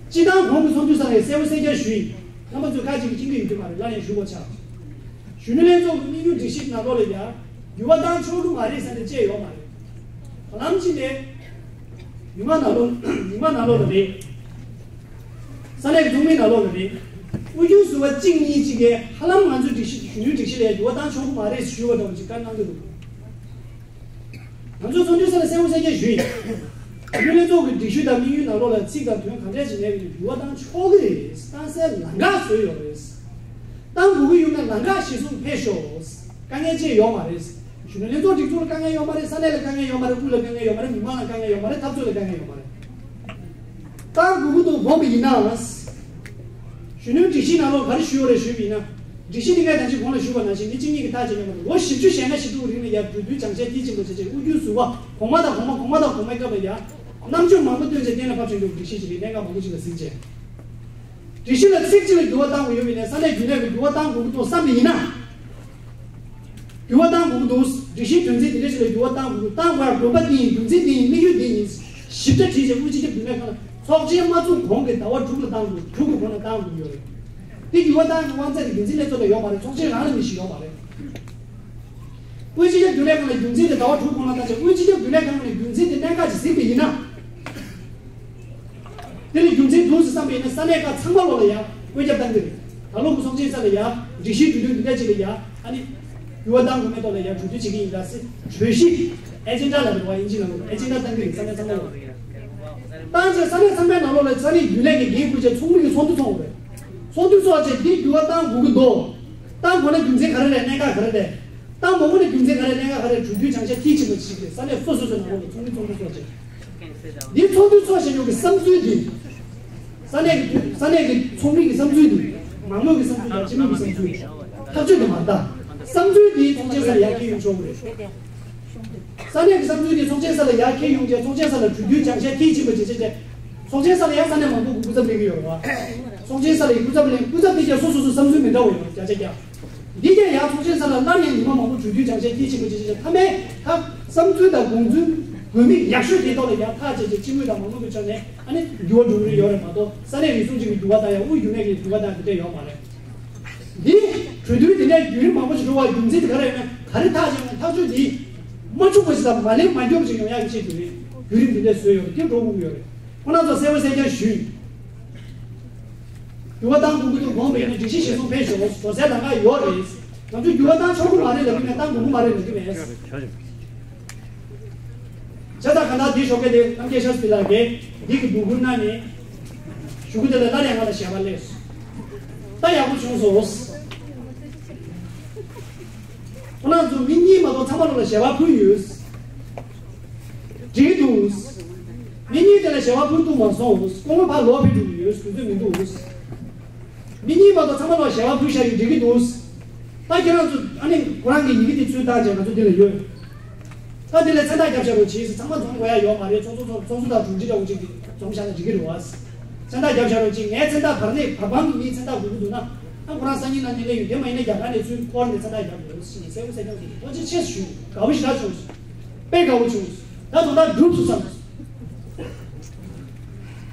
སྤྱིར་བཏང་གོང་གི་ཚོགས་འདུའི་སང་ངས་གསལ་པོ་གསལ་རྐྱང་ཞུས་ཡིན། རྣམ་པ་ཚོས་ཁ་ཅིག་གིས་མཁྱེན་གྱི་ཡོད་ཀྱི་མ་རེད། སླར་ཡང་ཞུ་དགོས་ཆགས། གཞོན་ནུ་ལྷན་ཚོགས་ཀྱི་དམིགས་ཡུལ་སྒྲིག་གཞི་ནང་ལོགས་ལ་ཡང་འགྱུར་བ་བཏང་ཆོག་གི་མ་རེད་ཟེར་ནས་བཅས་ཡོད་མ་རེད། བར་ལམ་གཅིག་ནས་མི་མང་ནང་ལོགས་མི་མང་ནང་ལོགས་ལ་རེད། ས་གནས་ཀྱི་ཚོགས་མི་ནང་ལོགས་ལ་རེད། དབུས་རྒྱུན་ཟུར་པ་གཅིག་གཉིས་གཅིག་གིས་ཧ་ལམ་ང་ཚོའི་སྒྲིག་གཞི་གཞོན་ནུའི་སྒྲིག་གཞི་ལ་ཡང་འགྱུར་བ་བཏང་ཆོག་གི་མ་རེད་ཞུས་པ་འདྲ་བོ་ཅིག་བཀའ་གནང་གི་འདུག་ང་ཚོས་ཚོགས་འདུའི་ས་ལ་གསལ་པོ་གསལ་རྐྱང་ཞུས་ཡིན། གཞོན་ནུ་ལྷན་ཚོགས་ཀྱི་སྒྲིག་གཞི་དང་དམིགས་ཡུལ་ནང་ལོགས་ལ་ཚིག་དང་དོན་གང་འདྲ་ཞིག་མེད་པ་ཡིན་ན་འགྱུར་བ་བཏང་ཆོག་གི་རེད། བཏང་སའི་ལམ་ཁ་བཟོས་ཡོད་རེད། བཏང་དགོས་ཀྱི་ཡོད་ན་ལམ་ཁ་གཞིར་བཟུང་ཕེབས་ཤོག་དཀའ་ངལ་ཅི་ཡང་ཡོད་མ་རེད། གཞོན་ནུ་ལྷན་ཚོགས་སྒྲིག་འཛུགས་ལ་དཀའ་ངལ་ཡོད་མ་རེད། ས་གནས་ལ་དཀའ་ངལ་ཡོད་མ་རེད། དབུས་ལ་དཀའ་ངལ་ཡོད་མ་རེད། མི་མང་ལ་དཀའ་ངལ་ཡོད་མ་རེད། འཐབ་རྩོད་ལ་དཀའ་ངལ་ཡོད་མ་རེད། བཏང་དགོས་ཀྱི་འདུག་དགོངས་པ་ཡིན་ན། གཞོན་ནུའི་སྒྲིག་གཞིའི་ནང་ལོགས་ག་རེ་ཞུས་ཡོད་རེད་ཞུས་པ་ཡིན་ན། སྒྲིག་གཞི་འདི་གའི་ད་ཅི་གོང་ལ་ཞུས་པ་ནང་བཞིན་མི་གཅིག་གཉིས་ཀྱིས་ཐག་བཅད་མྱོང་མ་གཏོགས་ལོ་བཞི་བཅུ་ཞེ་ལྔ་ཞེ་དྲུག་རིང་ལ་ཡར་གྲོས་བསྡུར་སྦྱང་བཤད་མཐིལ་ཕྱིན་པ་བྱས་རྗེས་དབུས་རྒྱུན་ཟུར་པ་གོང་མ་དང་གོང་མ་གོང་མ་དང་གོང་མའི་སྐབས་ལ་ཡར་རྣམ་དཔྱོད་མང་པོ་བཏོན་བྱས་གཏན་ལ་ཕབ་བྱུང་རྒྱུ་སྒྲིག་གཞི་ཅིག་རེད། གནད་འགག་མང་པོ་ཅིག་ལ་གཟིགས་བྱས། སྒྲིག་གཞི་ལ་ཚིག་གཅིག་ལ་འགྱུར་བ་བཏང་དགོས་ཡོད་པ་ཡིན་ན་ས་གནས་རྒྱུན་ལས་ཀྱིས་འགྱུར་བ་བཏང་དགོས་ཀྱི་འདུག་བསམ་པ་ཡིན་ན། འགྱུར་བ་བཏང་དགོས་ཀྱི་འདུག་སྒྲིག་གཞིའི་དོན་ཚན་འདི་འདྲ་ཞིག་ལ་འགྱུར་བ་བཏང་དགོས་ཀྱི་འདུག་བཏང་དགོས་ཡ་དགོས་པ་འདི་ཡིན། རྒྱུ་མཚན་འདི་ཡིན། དམིགས་ཡུལ་འདི་ཡིན། ཞིབ་ཕྲ་བྲིས་བྱས་དབུས་སྤྱི་ཁྱབ་རྒྱུན་ལས་ཁང་ལ་ཚོགས་ཆེན་མ་ཚོགས་གོང་གི་ཟླ་བ་དྲུག་ལ་བཏང་དགོས། དྲུག་གི་གོང་ལ་བཏང་དགོས་ཀྱི་ཡོད་རེད། འདི་འགྱུར་བ་བཏང་གི་དབང་ཚད་དེ་འགན་འཛིན་ལྷན་ཚོགས་ལ་ཡོད་མ་རེད། ཚོགས་ཆེན་རང་ལ་མི་ཞིག་ཡོད་མ་རེད། དབུས་སྤྱི་ཁྱབ་རྒྱུན་ལས་ཁང་ལ་རྒྱུ་མཚན་དེ་ཟླ་བ་དྲུག་གོང་ལ་བཏང་བྱས་དབུས་སྤྱི་ཁྱབ་རྒྱུན་ལས་ཁང་ནས་རྒྱུ་མཚན་དེ་གནད་འགག་ཅིག་གཟིགས་པ་ཡིན་ན། དེ་ལ་རྒྱུ་མཚན་འདུག་ཟེར་བསམ་པ་ཡིན་ན་ས་གནས་ཁག་ཚང་མ་ལོག་ལ་ཡ་བཀོད་ཁྱབ་བཏང་གི་རེད། ད་ལོ་གི་ཚོགས་ཆེན་ས་ལ་ཡ་སྒྲིག་གཞིའི་གྲོས་མཐུན་འདི་འདྲ་ཅིག་ལ་ཡ་ཨ་ནི་འགྱུར་བ་བཏང་དགོས་མེད་ཐོག་ལ་ཡ་གྲོས་བསྡུར་བྱེད་ཀྱི་ཡིན་ད་ཟེར་གྲོས་གཞི་ཨེ་ཇེན་ཌ་ལ་རེད་བ། ཨིན་ཇི་ནང་ལོགས་ཨེ་ཇེན་ཌ་བཏང་གི་རེད། ས་གནས་ཚང་མ་ལོག་ལ་ཡ་བཏང་རྗེས་ས་གནས་ཚང་མའི་ནང་ལོགས་ལ་ས་གནས་རྒྱུན་ལས་ཀྱི་འགན་འཁུར་བྱས་ཚོགས་མི་གི་ཚོགས་འདུ་ཚོགས་དགོས་རེད། ཚོགས་འདུ་ཚོགས་བྱས་འདི་འགྱུར་བ་བཏང་དགོས་ཀྱི་འདུག་བཏང་དགོས་ན་རྒྱུ་མཚན་ག་རེ་རེད། གནད་འགག་ག་རེ་རེད། བཏང་མ་དགོས་ན་རྒྱུ་མཚན་ག་རེ་གནད་འགག་ག་རེ་གྲོས་བསྡུར་སྦྱང་བཤད་མཐིལ་ཕྱིན་པ་ཞིག་རེད། ས་གནས་སོ་སོ་སོའི་ནང་ལོགས་ལ་ཚོགས་མི་ཚོགས་འདུ་ཚོགས་བྱས། འདི་ཚོགས་འདུ་ཚོགས་བཞིན་ཡོད་ཀྱི་བསམ་ཚུལ་འདི། ས་གནས་ཀྱི་ས་གནས་ཀྱི་ཚོགས་མི་གི་བསམ་ཚུལ་འདི། མང་མོས་ཀྱི་བསམ་ཚུལ་དང་སྤྱི་མོས་ཀྱི་བསམ་ཚུལ། ཐག་གཅོད་དེ་མ་རེད་ད། བསམ་ཚུལ་འདི་ཚོགས་ཆེན་སར་ཡར་འཁྱེར་ཡོང་ཆོག་གི་རེད། ས་གནས་ཀྱི་བསམ་ཚུལ་འདི་ཚོགས་ཆེན་སར་ཡར་འཁྱེར་ཡོང་རྗེས་ཚོགས་ཆེན་སར་གྲོས་བསྡུར་སྦྱང་བཤད་མཐིལ་ཕྱིན་པ་བྱས་བྱས་བྱས། ཚོགས་ཆེན་སར་ཡང་ས་གནས་མང་པོ་གི་སྐུ་ཚབ་སླེབས་ཀྱི་ཡོད་རེད་བ། ཚོགས་ཆེན་ས་ལའི་སྐུ་ཚབ་ལས་སྐུ་ཚབ་དེ་ག་སོ་སོ་སོ་བསམ་ཚུལ་མི་འདྲ་བ་ཡོད་བརྒྱ་ཆ་བརྒྱ། འདི་ག་ཡང་ཚོགས་ཆེན་ས་ལ་སླར་ཡང་ཉི་མ་མང་པོ་གྲོས་བསྡུར་སྦྱང་བཤད་དེ་བྱེད་དགོས་ཅེས་བྱས་ཚང་མས་ད་བསམ་ཚུལ་དང་དགོངས་ཚུལ་དགོས་དམིགས་ཡག་ཤོས་དེའི་ཐོག་ལ་ཡང་ཐག་བཅད་རྗེས་སྤྱི་མོས་དང་མང་ཚོགས་ཀྱི་ཕྱོགས་ནས་ཨ་ནི་འགྱུར་བ་འགྲོ་གི་རེད་ཡོད་རེད་མ་གཏོགས་ས་གནས་རེ་ཟུང་གཅིག་གི་འགྱུར་བ་དང་ཡང་དབུས་རྒྱུན་ལས་ཀྱི་འགྱུར་བ་དང་དེ་འདྲ་ཡོད་མ་རེད། འདི་གྲོས་བསྡུར་དེ་འདྲའི་བརྒྱུད་རིམ་མང་པོ་ཞིག་འགྲོ་བར་རྒྱུ་མཚན་དེ་ག་རེ་ཡིན་ན་ག་རེ་ཐག་བཅད་ན་ཐག་གཅོད་འདི་མ་འཁྱོངས་པ་ཞིག་དང་མ་ལེགས་མ་འཁྱོངས་པ་ཞིག་ཡོང་ཡག་གི་ཆེད་དུ་རེད། བརྒྱུད་རིམ་དེ་འདྲ་བཟོས་ཡོད་རེད། དེ་འགྲོ་དགོས་ཀྱི་ཡོད་རེད། ཁོ་རང་ཚོ་གསལ་པོ་གསལ་རྐྱང་ཞུས། འགྱུར་བ་བཏང་དགོས་ཀྱི་འདུག་དགོངས་པ་ཡིན་ན་སྒྲིག་གཞི་གཞིར་བཟུང་ཕེབས་ཤོག་འགྲོ་སའི་ལམ་ཁ་ཡོད་རེད། ང་ཚོས་འགྱུར་བ་བཏང་ཆོག་གི་མ་རེད་ལབ་ཀྱི་མེད། བཏང་དགོས་ཀྱི་མ་རེད་ལབ་ཀྱི་མེད། བྱས་ཙང་གང་ལྟར་འདིའི་ཞོགས་ཀས་དེ་རྣམ་རྒྱལ་ཤཱསྟྲི་ལགས་ཀྱིས་འདི་གི་འབོད་སྐུལ་གནང་ནས་གཞུག་གུ་དེ་ལ་སླར་ཡང་ང་ལ་ཞལ་པར་སླེབས་སོང་། ད་ཡག་པོ་བྱུང་སོང་། ཁོ་རང་ཚོ་མི་གཉིས་མ་གཏོགས་ཚང་མ་ལོག་ལ་ཞལ་པར་ཕུལ་ཡོད། འགྲིག་འདུག་མི་གཉིས་དེ་ལ་ཞལ་པར་ཕུལ་ཐུབ་མ་སོང་། སྐུ་ངོ་ཕར་ལོག་ཕེབས་འགྲོ་གི་ཡོད། དུས་ཚོད་མི་འདུག་མི་གཉིས་མ་གཏོགས་ཚང་མ་ལོག་ཞལ་པར་ཕུལ་བཞག་ཡོད། འགྲིག་གི་འདུག་ད་ཁྱེད་རང་ཚོ་ཨ་ནི་ཁོ་རང་གི་ཡི་གེ་དེ་ཚུར་བཏང་བྱས་ང་ཚོ་འདི་ལ་ཡོད། ད་དེ་ལ་མཚན་རྟགས་རྒྱབ་བཞག་རོགས་གྱིས། ཚང་མ་འཛོམས་དགོས་ཡ་ཡོད་མ་རེད། ཚོགས་གཙོ་ཚོགས་གཙོ་དང་དྲུང་ཆེ་འདྲ་བོ་ཅིག་གིས་འཛོམས་བཞག་ན་འགྲིག་གི་རེད་བ། མཚན་རྟགས་རྒྱབ་བཞག་རོགས་གྱིས། ངའི་མཚན་རྟགས་བར་ནས་བར་སྤང་གི་མིའི་མཚན་རྟགས་དགོས་ཀྱི་འདུག་ན་ཨ་ཁོ་རང་སང་ཉིན་གནངས་ཉིན་སླེབས་ཡོད། དེ་མ་ཡིན་ན་རྒྱ་གར་ནས་ཚུར་འཁོར་ནས་མཚན་རྟགས་རྒྱབ་དགོས་ཞེས་གསལ་པོ་གསལ་རྐྱང་གསུངས་འདུག་ཐུགས་རྗེ་ཆེ་ཞུ། དགའ་པོ་ཞེ་དྲག་བྱུང་། དཔེ་དགའ་པོ་བྱུང་། ད་དོན་དག་འགྲུབ་སོང་བསམ།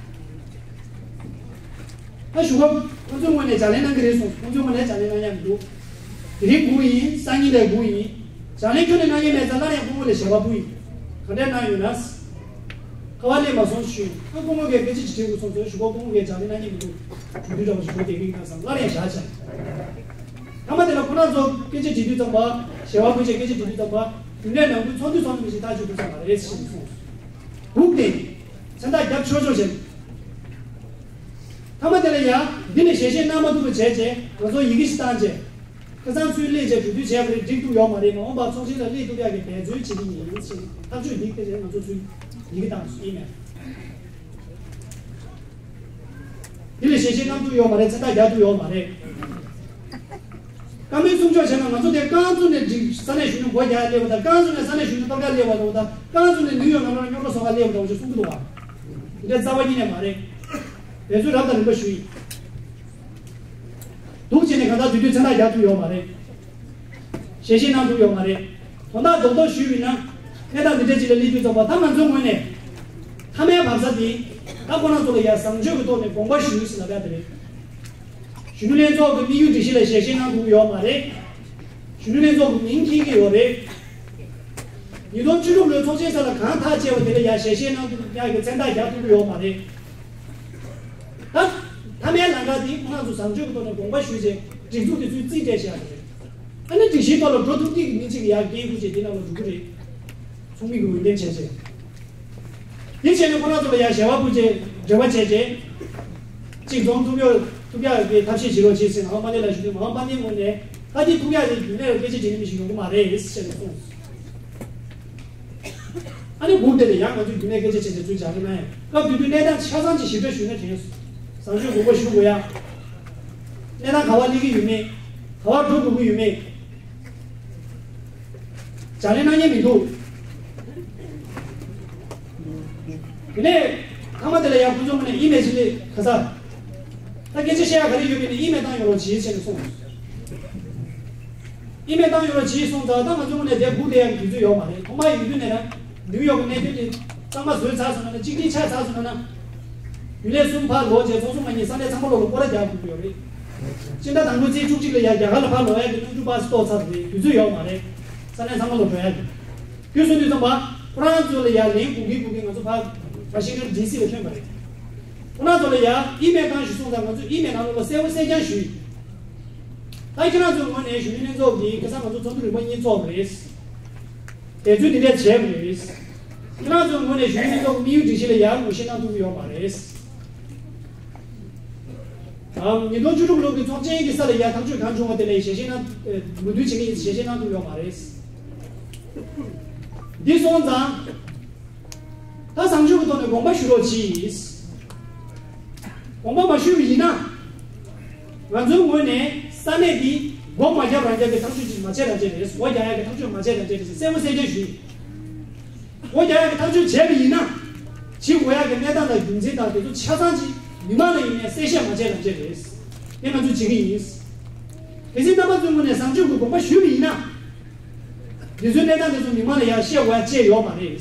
ད་ཞུ་སྐབས་ཁོང་ཚོའི་ངོས་ནས་ལྗགས་ལན་གནང་གི་རེད་གསུངས། ཁོང་ཚོའི་ངོས་ནས་ལྗགས་ལན་གནང་ཡ་མི་འདུག་དེ་རིང་སྒུག་ཡིན། སང་ཉིན་ལ་སྒུག་ཡིན། ལྗགས་ལན་ཁྱོན་ནས་གནང་ཡ་མེད་ཙང་སླར་ཡང་སྐུ་ངོ་ལ་ཞལ་པར་ཕུལ་ཡིན། ག་འདྲས་གནང་ཡོད་ན། ཁ་པར་སླེབས་མ་སོང་ཞུས། ཨ་སྐུ་ངོ་གིས་སྐད་ཆ་ཅིག་དྲིས་དགོས་སོང་ཟེར། ཞུ་སྐབས་སྐུ་ངོ་གིས་ལྗགས་ལན་གནང་ཉན་མི་འདུག་གྲོས་བསྡུར་འདྲ་བོ་ཞིག་འགྲོ་བསྡད་ཀྱི་ཡིན་ན་བསམ་སླར་ཡང་བཞག་བྱས། མཐའ་མ་དེ་ལ་ཁོ་རང་ཚོ་སྐད་ཆ་དྲིས་དུས་ཙམ་པ། ཞལ་པར་ཕུལ་བྱས་སྐད་ཆ་དྲིས་དུས་ཙམ་པ། རྒྱུན་ལས་ནང་ཁུལ་ཚོགས་འདུ་ཚོགས་ནི་མི་ཞིག་ཐག་ཆོད་འདུག་ས་མ་རེད་ཞེས་གསུངས། སྒུག་སྟེ། མཚན་རྟགས་རྒྱབ་ཆོག་ཆོག་བྱས། མཐའ་མ་དེ་ལ་ཡང་འདི་ནས་ཞལ་བཞེས་གནང་མ་ཐུབ་པ་བྱས་རྗེས་ང་ཚོ་ཡི་གེ་ཞིག་བཏང་རྗེས། ཁ་སང་ཚུར་སླེབས་རྗེས་གྲོས་བསྡུར་བྱས་པ་རེད། འགྲིག་འདུག་ཡོད་མ་རེད། མ་འོངས་པར་ཚོགས་ཆེན་ལ་སླེབས་ཐུབ་ཡག་གི་འབད་རྩོལ་བྱེད་ཀྱི་ཡིན་ཞེས་ཐག་གཅོད་འདི་སྐད་ཆ་ང་ཚོ་ཚུར་ཡི་གེ་བཏང་སོང་། ཨི་མེལ། འདི་ལ་ཞལ་བཞེས་གནང་ཐུབ་ཡོད་མ་རེད། མཚན་རྟགས་རྒྱག་ཐུབ་ཡོད་མ་རེད། བཀའ་མོལ་གསུང་ཕྱོགས་བྱས་ན་ང་ཚོ་དེ་རྐང་བཙུགས་ནས་འགྲིག་ས་གནས་གཞོན་ནུ་སྒོ་རྒྱག་ཡ་སླེབས་པ་དང་། རྐང་བཙུགས་ནས་ས་གནས་གཞོན་ནུ་སྟོན་ཁ་སླེབས་པ་དང་། རྐང་བཙུགས་ནས་ནིའུ་ཡོག་ནང་ལ་རྙོག་དྲ་བཟོ་ག་སླེབས་པ་དང་ཅིག་གསུང་གི་འདུག་བ། འདི་འདྲ་རྩ་བ་ཉིད་ནས་མ་རེད། འབད་རྩོལ་རབ་དང་རིམ་པ་ཞུ་ཡིན། འདུག་བྱས་ནས་གང་ལྟར་དུས་དུས་མཚན་རྟགས་རྒྱག་ཐུབ་ཡོད་མ་རེད། ཞལ་བཞེས་གནང་ཐུབ་ཡོད་མ་རེད། དོན་དག་རྡོག་རྡོག་ཞུས་ཡིན་ན། གནས་སྟངས་འདི་འདྲ་ཅིག་ལ་སླེབས་དུས་ཙམ་པ་ད་ང་ཚོའི་ངོས་ནས། མཐའ་མའི་བག་ཚ་འདི། ད་ཁོ་རང་ཚོ་ལ་ཡ་བཟང་སྤྱོད་ཀྱི་ཐོག་ནས་དགོངས་པ་ཞུ་ཟེར་ལབ་ཡ་དེ་རེད། གཞོན་ནུ་ལྷན་ཚོགས་ཀྱི་དམིགས་ཡུལ་སྒྲིག་གཞི་ལ་ཞལ་བཞེས་གནང་ཐུབ་ཀྱི་ཡོད་མ་རེད། གཞོན་ནུ་ལྷན་ཚོགས་ཀྱི་མིང་འཁྱེར་གྱི་ཡོད་རེད། ཉིས་སྟོང་བཅུ་དྲུག་ལོའི་ཚོགས་ཆེན་ས་ལ་གང་ཐག་བཅད་པ་དེ་ལ་ཡ་ཞལ་བཞེས་གནང་ཐུབ་ཡག་གི་མཚན་རྟགས་རྒྱག་ཐུབ་ཀྱི་ཡོད་མ་རེད། ད། མཐའ་མའི་ལམ་ཁ་འདི་ཁོ་རང་ཚོ་བཟང་སྤྱོད་ཀྱི་ཐོག་ནས་དགོངས་པ་ཞུས་རྗེས་སྒྲིག་འཛུགས་དེ་ཚོས་རྩིས་སྤྲད་བཞག་པ་རེད། ཨ་ནི་སྒྲིག་གཞིའི་ཐོག་ལ་འགྲོ་ཐུབ་མཁན་གྱི་མི་གཅིག་གིས་ཡར་འགན་འཁུར་བྱས་དེ་ནང་ལ་འགྲོ་གི་རེད། ཚོགས་མི་གིས་འོས་འདེམས་བྱས་རྗེས། དེ་བྱས་ནས་ཁོ་རང་ཚོ་ལ་ཡང་ཞལ་པར་ཕུལ་རྗེས་འབྲེལ་བ་བྱས་རྗེས། གཅིག་འཛོམས་ཐུབ་ཡོད་ཐུབ་ཡག་གི་ཐབས་ཤེས་བྱེད་རོགས་བྱེད་ཟེར་ནས་མ་འོངས་པ་ནས་ལ་ཞུ་དུས་མ་འོངས་པ་ནས་ངོས་ནས་ད་དེ་ཐུབ་ཡག་དེ་རྒྱུན་ལས་ལ་སྐད་ཆ་དྲིས་ནས་མི་ཞིག་ཡོང་གི་མ་རེད་ཟེར་ནས་གསུངས། ཨ་ནི་འགུག་དེ་ལ་ཡང་ང་ཚོས་རྒྱུན་ལས་སྐད་ཆ་བྱས་ཏེ་ཚུར་སྦྱར་གི་མེད། སྐབས་དེ་དུས་གནས་སྟངས་ཆ་ཚང་ཅིག་ཞིབ་ཕྲ་ཞུས་ན་དྲན་སོང་། བཟང་སྤྱོད་དགོངས་པ་ཞུ་དགོས་ཡ། གནས་སྟངས་ག་བ་སླེབས་ཀྱི་ཡོད་མེད། ག་བ་འགྲོ་དགོས་ཀྱི་ཡོད་མེད། ལྗགས་ལན་གནང་མཁན་མི་འདུག་དེ་ནས་མཐའ་མ་དེ་ལ་ཡང་ཁོ་ཚོ་ངོས་ནས་ཨི་མེལ་ཞིག་སླེབས། ཁ་སང་། ད་སྐད་ཆ་བཤད་ཡ་ག་རེ་ཡོད་མེད་ནི་ཨི་མེལ་བཏང་ཡོང་རོགས་གྱིས་ཟེར་ནས་གསུངས། ཨི་མེལ་བཏང་ཡོད་རེད་ཅེས་གསུངས་ཙང་ད་ང་ཚོ་ངོས་ནས་དེ་སྒུག་བསྡད་ཡག་གི་དུས་ཚོད་ཡོད་མ་རེད། ཐོག་མར་ཡོང་དུས་ནས་ན་ནིའུ་ཡོག་གི་གནད་དོན་དེ་གཙང་མ་བཟོས་ཚར་སོང་ན་ན། གཅིག་སྒྲིལ་ཆགས་ཚར་སོང་ན་ན། རྒྱུན་ལས་གསུམ་ཕར་ལོག་རྗེས་ཚོགས་གཙོ་མ་ཉིད་ས་གནས་ཚང་མ་ལོག་ལ་སྐོར་ར་རྒྱག་དགོས་ཀྱི་ཡོད་རེད། སྤྱི་ཟླ་དང་པོའི་ཚེས་བཅུ་གཅིག་ལ་ཡ་རྒྱ་གར་ལ་ཕར་ལོག་ཡག་གི་གནོན་ཤུགས་པ་སི་གཏོགས་ཚར་རེད། དུས་ཚོད་ཡོད་མ་རེད། ས་གནས་ཚང་མ་ལོག་འགྲོ་ཡག་གི། དུས་སུ་དུས་ཙམ་པ་ཁོ་རང་ཚོ་ལ་ཡ་ལན་དགོས་ཀྱི་དགོས་ཀྱི་ང་ཚོ་ཕར་ཝ་ཤིང་ཊོན་ཌི་སི་ལ་ཐོན་པ་རེད། ཁོ་རང་ཚོ་ལ་ཡ་ཨི་མེལ་བཏང་ཞུ་གསུངས་ཙང་ང་ཚོ་ཨི་མེལ་ནང་ལོགས་ལ་གསལ་པོ་གསལ་རྐྱང་ཞུས། ད་ཁྱེད་རང་ཚོའི་ངོས་ནས་གཞོན་ནུ་ལྷན་ཚོགས་ཀྱིས་ཁ་སང་ང་ཚོ་ཚོགས་འདུ་རིམ་པ་གཉིས་ཚོགས་པ་རེད། དེ་ཚོས་འདི་འདྲ་བྱས་པ་རེད། ཁྱེད་རང་ཚོའི་ངོས་ནས་གཞོན་ནུ་ལྷན་ཚོགས་ཀྱི་དམིགས་ཡུལ་སྒྲིག་གཞི་ལ་ཡར་ངོ་ཤེས་གནང་ཐུབ་ཀྱི་ཡོད་མ་རེད། ཨམ། ཉིས་སྟོང་བཅུ་དྲུག་ལོ་གི་ཚོགས་ཆེན་གྱི་ས་ལ་ཡར་ཐག་གཅོད་གང་བྱུང་བ་དེ་ལ་ཞལ་བཞེས་གནང་། མོས་མཐུན་བྱེད་ཀྱི་ཡིན། ཞལ་བཞེས་གནང་ཐུབ་ཡོད་མ་རེད། འདི་སོང་ཙང་། ད་བཟང་སྤྱོད་ཀྱི་ཐོག་ནས་དགོངས་པ་ཞུ་རོགས་གྱིས། དགོངས་པ་མ་ཞུས་པ་ཡིན་ན། ང་ཚོའི་ངོས་ནས་ས་གནས་འདི་སྒོ་མ་བརྒྱབ་རང་རྒྱབ་ཀྱི་ཐག་གཅོད་ཅིག་མ་བྱས་རང་བྱས་རེད། སྒོ་རྒྱག་ཡག་གི་ཐག་གཅོད་མ་བྱས་རང་བྱས་རེད་ཟེར་གསལ་པོ་གསལ་རྐྱང་ཞུས། སྒོ་རྒྱག་ཡག་གི་ཐག་གཅོད་བྱས་པ་ཡིན་ན། བྱེད་དགོས་ཡག་གི་གནས་སྟངས་དང་རྒྱུ་མཚན་དང་དེ་ཚོ་ཆ་ཚང་ཅིག་ མི་མང་ལ་ཡིན་ནའི་གསལ་བཤད་མ་བྱས་རང་བྱས་རེད། དེ་ང་ཚོས་བྱེད་ཀྱི་ཡིན། གལ་སྲིད་རྣམ་པ་ཚོའི་ངོས་ནས་བཟང་སྤྱོད་ཀྱི་དགོངས་པ་ཞུས་པ་ཡིན་ན། འདི་ཚོའི་གནས་སྟངས་དེ་ཚོ་མི་མང་ལ་ཡང་བཤད་དགོས་ཡ་ཅི་ཡོད་མ་རེད།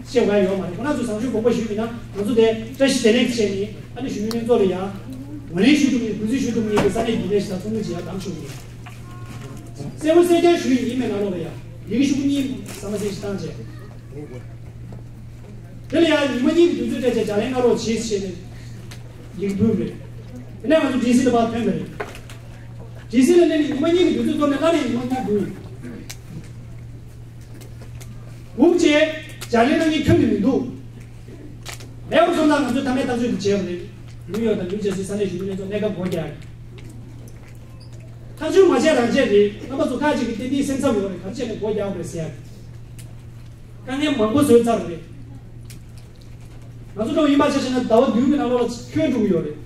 བཤད་དགོས་ཡ་ཡོད་མ་རེད། ཁོ་རང་ཚོས་བཟང་སྤྱོད་དགོངས་པ་ཞུས་ཡིན་ན་ང་ཚོ་དེ་བཀྲ་ཤིས་བདེ་ལེགས་བྱས་ནས་ཨ་ནི་གཞོན་ནུ་ལྷན་ཚོགས་ལ་ཡང་ངོས་ལེན་ཞུ་ཐུབ་མཁན་གུས་བརྩི་ཞུ་ཐུབ་མཁན་གྱི་ས་གནས་རྒྱུན་ལས་ཞིག་དང་ཚོགས་མི་ཅིག་ཡང་གདམ་ཞུ་གི་ཡིན། གསལ་པོ་གསལ་རྐྱང་ཞུ་ཡིན། ཡིན་མེད་ནང་ལོགས་ལ་ཡང་ཡི་གེ་ཤོག་གུ་གཉིས་ཟ་མ་ཟིན་ཞིག་བཏང་རྗེས། དེ་ལ་ཡང་ཉི་མ་གཉིས་ཀྱི་དུས་ཚོད་སྤྲད་རྗེས་ལྗགས་ལན་གནང་རོགས་གྱིས་ཞེས་ནས་ཡིག་ཕུལ་བ་རེད། དེ་ནས་ང་ཚོ་ཌི་སི་ལ་ཕར་ཐོན་པ་རེད། ཌི་སི་ལ་སླེབས་ནས་ཉི་མ་གཉིས་ཀྱི་དུས་ཚོད་བཏོན་ནས་སླར་ཡང་ཉི་མ་གཉིས་སྒུག་སྒུག་རྗེས་ལྗགས་ལན་གནང་མཁན་ཁྱོན་ནས་མི་འདུག་མེད་པ་སོང་ཙང་ང་ཚོས་མཐའ་མའི་ཐག་གཅོད་དེ་བྱས་པ་རེད། ནིའུ་ཡོག་དང་ནིའུ་ཇར་སི་ས་གནས་གཞོན་ནུ་ལྷན་ཚོགས་གནས་སྐབས་སྒོ་རྒྱག་ཐག་གཅོད་མ་བྱས་རང་བྱས་རེད། རྣམ་པ་ཚོ་ཁག་ཅིག་གིས་ཏན་ཏན་སེམས་འཚབ་ཡོད་རེད། ག་རེ་བྱས་ནས་སྒོ་རྒྱག་དགོས་རེད་ཟེར་ཡ། དཀའ་ངལ་མང་པོ་བཟོས་ཚར་བ་རེད། ང་ཚོ་འདྲ་བོ་ཡིན་པ་ཆ་བཞག་ན་ཟླ་བ་བདུན་གྱི་ནང་ལོགས་ལ་ཁྱོན་འགྲོ་གི་ཡོད་རེད།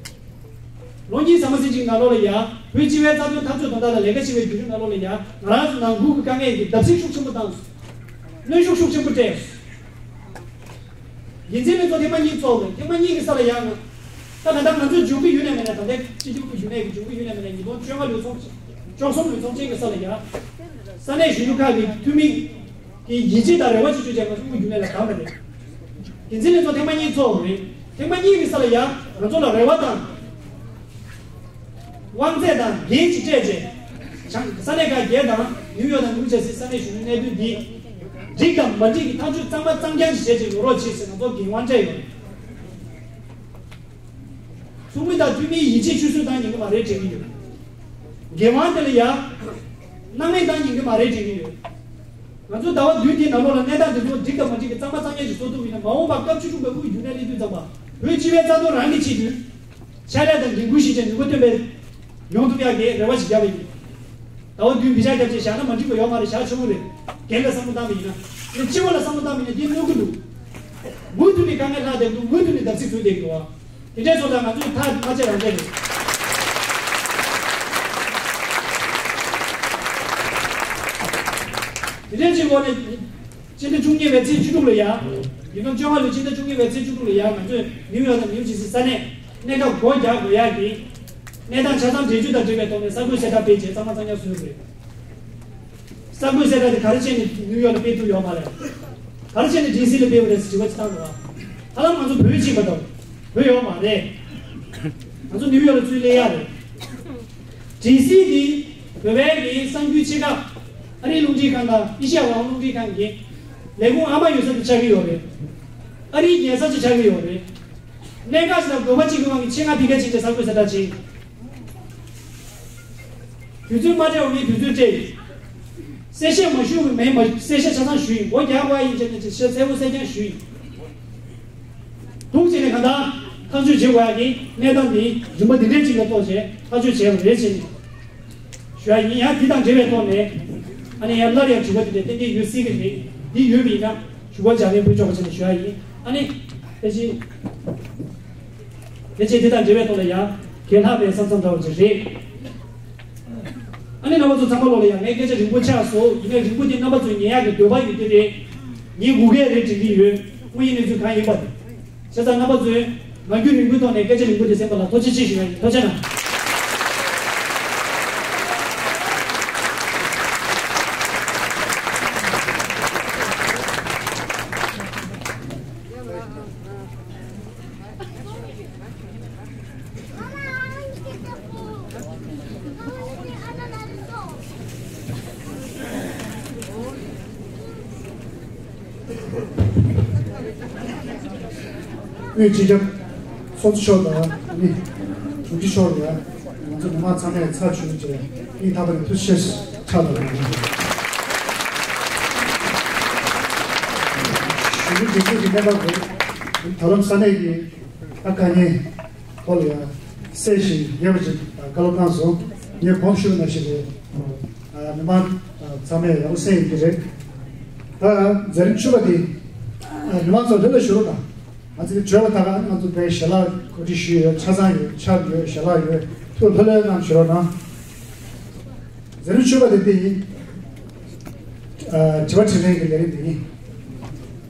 ལོ་གཉིས་ཟ་མ་ཟིན་ཅིག་ནང་ལོགས་ལ་ཡ་བོད་སྤྱི་པའི་རྩ་དོན་འཐབ་རྩོད་དོན་དག་ལ་ལས་ཀ་བྱེད་པའི་བརྒྱུད་རིམ་ནང་ལོགས་ལ་ཡ་ང་རང་ཚོ་ནང་ཁུལ་གྱི་དཀའ་ངལ་གྱི་བརྡབ་གསིག་ཤུགས་ཆེན་པོ་བཏང་སོང་། གནོན་ཤུགས་ཤུགས་ཆེན་པོ་སྤྲད་སོང་། འགན་འཛིན་ལྷན་ཚོགས་ཐེངས་མ་གཉིས་ཚོགས་རེད། ཐེངས་མ་གཉིས་ཀྱི་ས་ལ་ཡ་ང་ད་ད་ལྟ་ང་ཚོ་འབྱུང་གི་ཡོད་ནས་མེད་ནས་ད་ལྟའི་སྤྱི་འཐུས་ཀྱི་རྒྱུན་ལས་ཀྱི་འབྱུང་གི་ཡོད་ནས་མེད་ནས་ཉིས་སྟོང་བཅོ་ལྔ་ལོའི་ཚོགས་བཅུ་གསུམ་ལོའི་ཚོགས་ཆེན་གྱི་ས་ལ་ཡ་ས་གནས་གཞོན་ནུ་ཁག་གི་འཐུས་མི། གི་ཡིད་ཆེས་དང་རེ་བ་ཅིག་བཅོལ་བྱས་ང་ཚོ་དབུས་རྒྱུན་ལས་ལ་བདམས་པ་རེད། འགན་འཛིན་ལྷན་ཚོགས་ཐེངས་མ་གཉིས་ཚོགས་རེད། ཐེངས་མ་གཉིས་ཀྱི་ས་ལ་ཡང་ང་ཚོ་ལ་རེ་བ་དང་། དབང་ཚད་དང་འགན་ཅིག་སྤྲད་རྗེས། བྱང་ས་གནས་ཁག་བརྒྱད་དང་ནིའུ་ཡོག་དང་ནིའུ་ཇར་སི་ས་གནས་གཞོན་ནུའི་གནད་དོན་འདི། འགྲིག་དང་མ་འགྲིག་གི་ཐག་གཅོད་གཙང་མ་གཙང་རྐྱང་ཞིག་བྱས་རྗེས་ཡོང་རོགས་བྱེད་ཟེར་ང་ཚོ་འགན་དབང་སྤྲད་ཡོད་རེད། ཚོགས་མི་དང་འཐུས་མིའི་ཡིད་ཆེས་ཆུད་ཟོས་བཏང་ཉན་གྱི་མ་རེད་དྲན་གྱི་ཡོད། འགན་དབང་དེ་ལ་ཡང་། སྣང་མེད་བཏང་ཉན་གྱི་མ་རེད་དྲན་གྱི་ཡོད། ང་ཚོ་ཟླ་བ་བདུན་དེའི་ནང་ལོགས་ལ་གནས་སྟངས་དེ་ཚོ་འགྲིག་དང་མ་འགྲིག་གི་གཙང་མ་གཙང་རྐྱང་ཞིག་བཟོ་ཐུབ་ཡིན་ན་མ་འོངས་པ་སྐབས་བཅུ་དྲུག་པའི་དབུས་རྒྱུན་ལས་སླེབས་དུས་ཙམ་པ་བོད་སྤྱི་པའི་རྩ་དོན་རང་གིས་བྱེད་དུས། ཕྱག་ལས་དང་འགན་འཁུར་བཞེས་བྱས་ནུས་པ་བཏོན་པའི་ཡོང་ཐུབ་ཡག་གི་རེ་བ་ཞིག་བརྒྱབ་པ་ཡིན། ཟླ་བ་བདུན་བི་ཤ་རྒྱབ་ཆེད་བཞག་ན་མ་འགྲིག་པ་ཡོད་མ་རེད། བཞག་ཆོག་གི་རེད། སྒེར་ལ་བསམ་བློ་བཏང་བ་ཡིན་ན། ནི་སྤྱི་བ་ལ་བསམ་བློ་བཏང་བ་ཡིན་ན་འདི་གནོད་ཀྱི་འདུག་མུ་མཐུད་ནས་དཀའ་ངལ་ལྷག་བསྡད་འདུག་མུ་མཐུད་ནས་བརྡབ་གསིག་བཟོས་བསྡད་ཀྱི་འདུག་ཨ། དེ་འདྲའི་ཚོ་ལ་ང་ཚོས་ཐག་མ་བཅད་རང་བཅད་རེད། དེ་འདྲའི་ཕྱིར་འོག་ནས། སྤྱི་ཟླ་བཅུ་གཉིས་པའི་ཚེས་བཅུ་དྲུག་ལ་ཡ། ཉིས་སྟོང་བཅོ་ལྔ་ལོའི་སྤྱི་ཟླ་བཅུ་གཉིས་པའི་ཚེས་བཅུ་དྲུག་ལ་ཡ་ང་ཚོས་ནིའུ་ཡོག་དང་ནིའུ་ཇར་སི་ས་གནས་གནས་སྐབས་སྒོ་རྒྱག་དགོས་ཡག་གི་གནས་སྟངས་ཆ་ཚང་འགྲེལ་བརྗོད་དང་འབྲེལ་བའི་ཐོག་ནས་གསར་འགོད་གསལ་བསྒྲགས་སྤེལ་རྗེས་གཙང་མ་གཙང་རྐྱང་བཟོས་ཡོད་པ་རེད། གསར་འགོད་གསལ་བསྒྲགས་དེ་ག་རེ་བྱས་ནས་ནིའུ་ཡོག་ལ་སྤེལ་ཐུབ་ཡོད་མ་རེད། ག་རེ་བྱས་ནས་ཌི་སི་ལ་སྤེལ་བ་རེད་ཟེར་དྲི་བ་ཅིག་བཏང་འདུག་བ། ཧ་ལམ་ང་ཚོ་བོད་ཕྱིན་པ་དང་བོད་ཡོད་མ་རེད། ང་ཚོ་ནིའུ་ཡོག་ལ་ཚུར་སླེབས་ཡག་རེད། ཌི་སི་འདི་བོད་པའི་གི་གསར་འགྱུར་ཆེ་ཁག་ཨ་རིའི་རླུང་འཕྲིན་ཁང་དང་ཨེ་ཤེ་ཡ་རང་དབང་རླུང་འཕྲིན་ཁང་གི་ལས་ཁུངས་ཨ་མ་ཡོད་ས་དེ་ཆགས་ཀྱི་ཡོད་རེད། ཨ་རིའི་རྒྱལ་ས་ཅིག་ཆགས་ཀྱི་ཡོད་རེད། གནད་འགག་ཅིག་དང་དགོས་པ་ཅིག་གི་དབང་གིས་ཆེད་མངགས་ཕ་གིར་ཕྱིན་ཏེ་གསར་འགོད་གསལ་བསྒྲགས་བྱས་ཡིན། དུས་ཚོད་མ་སྤྲད་པ་མིན་དུས་ཚོད་སྤྲད་ཡིན། གསལ་བཤད་མ་ཞུས་པ་མིན་མ་གསལ་བཤད་ཆ་ཚང་ཞུས་ཡིན། སྒོ་རྒྱག་དགོས་ཡིན་ཅེས་ནས་ཅིག་གསལ་པོ་གསལ་རྐྱང་ཞུས་ཡིན། འདུག་བྱས་ནས་གང་ལྟར་ཐག་གཅོད་བྱེད་དགོས་ཡག་གི་གནས་སྟངས་འདི་རིམ་པ་འདི་འདྲའི་ཅིག་ལ་གཏོགས་བྱས་ཐག་གཅོད་བྱས་པ་རེད་ཅེས་ནས་ཞུ་ཡ་ཡིན། ཡང་འདི་དང་འབྲེལ་བའི་ཐོག་ནས་ཨ་ནི་ཡང་སླར་ཡང་དྲི་བ་འདི་འདྲ་ཏན་ཏན་ཡོད་སྲིད་ཀྱི་རེད། འདི་ཡོད་པ་ཡིན་ན་ཞུ་བ་ལྗགས་ལན་ཕུལ་ཆོག་པ་བྱས་ནས་ཞུ་ཡ་ཡིན། ཨ་ནི་ཕལ་ཆེར་ཕལ་ཆེར་འདི་དང་འབྲེལ་བའི་ཐོག་ལ་ཡང་གང་ལྷག་པའི་བསམ་བསམ་འདྲ་བ་ཅིག་རེད། ཨ་ནི་རྣམ་པ་ཚོ་ཚང་མ་ལོག་ལ་ཡང་ངས་སྐད་ཆ་རིང་པོ་ཆགས་སོང་། ཡིན་ནའི་རིང་པོ་དེ་རྣམ་པ་ཚོས་ཉན་ཡག་གི་འདོད་པ་ཡོད་དེ་རེད། ཉན་དགོས་ཀྱི་རེད་དྲན་གྱི་ཡོད། དངོས་ཡིན་གནས་ཚུལ་གང་ཡིན་པ་དེ། བྱས་ཙང་རྣམ་པ་ཚོས་ངང་རྒྱུད་རིང་པོའི་ཐོག་ནས་སྐད་ཆ་རིང་པོ་དེ་གསན་པ་ལ་ཐུགས་རྗེ་ཆེ་ཞུ་ཡ་ཡིན། ཐུགས་རྗེ་གནང་། དབུས་སྤྱི་ཁྱབ་ཚོགས་གཙོ་མཆོག་དང་ནི་དྲུང་ཆེ་མཆོག་ལ་ང་ཚོ་མི་མང་ཚང་མས་ཚར་བྱུང་རྗེས་སྙིང་ཐག་པ་ནས་ཐུགས་རྗེ་ཆེ་ཕྱག་དང་། གཞོན་ནུ་སྒྲིག་འཛུགས་ཀྱི་གནས་བབ་རེད། ད་ལམ་ས་གནས་ཀྱི་ཨ་དཀའ་ངལ་ཐོག་ལ་ཡང་སེལ་ཞིང་རྒྱས་པ་ཅིག་བཀའ་སློབ་གནང་སོང་། ངས་གོང་ཞུས་པ་ནང་བཞིན་རེད། མི་མང་ཚང་མས་ཡག་པོ་གསན་ཡོད་ཀྱི་རེད། ད་མཛད་རིམ་བཅུ་པ་དེ་མི་མང་ཚོ་ལྷོད་ལྷོད་བཞུགས་རོགས་གནང་། ང་ཚོ་གི་བརྗོད་པ་ད་ག་ང་ཚོ་དཔེ་ཞལ་ལག་གོ་སྒྲིག་ཞུས་ཡོད། ཆ་ཚང་ཡོད། ཆབ་ཡོད། ཞལ་ལག་ཡོད། ཐུགས་ལྷོད་ལྷོད་གནང་བཞུགས་རོགས་གནང་། མཛད་རིམ་བཅུ་པ་དེ་འདི་ཡིན། ཨ། དྲི་བ་དྲིས་ལན་གྱི་ལས་རིམ་འདི་ཡིན།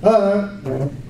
ཨ།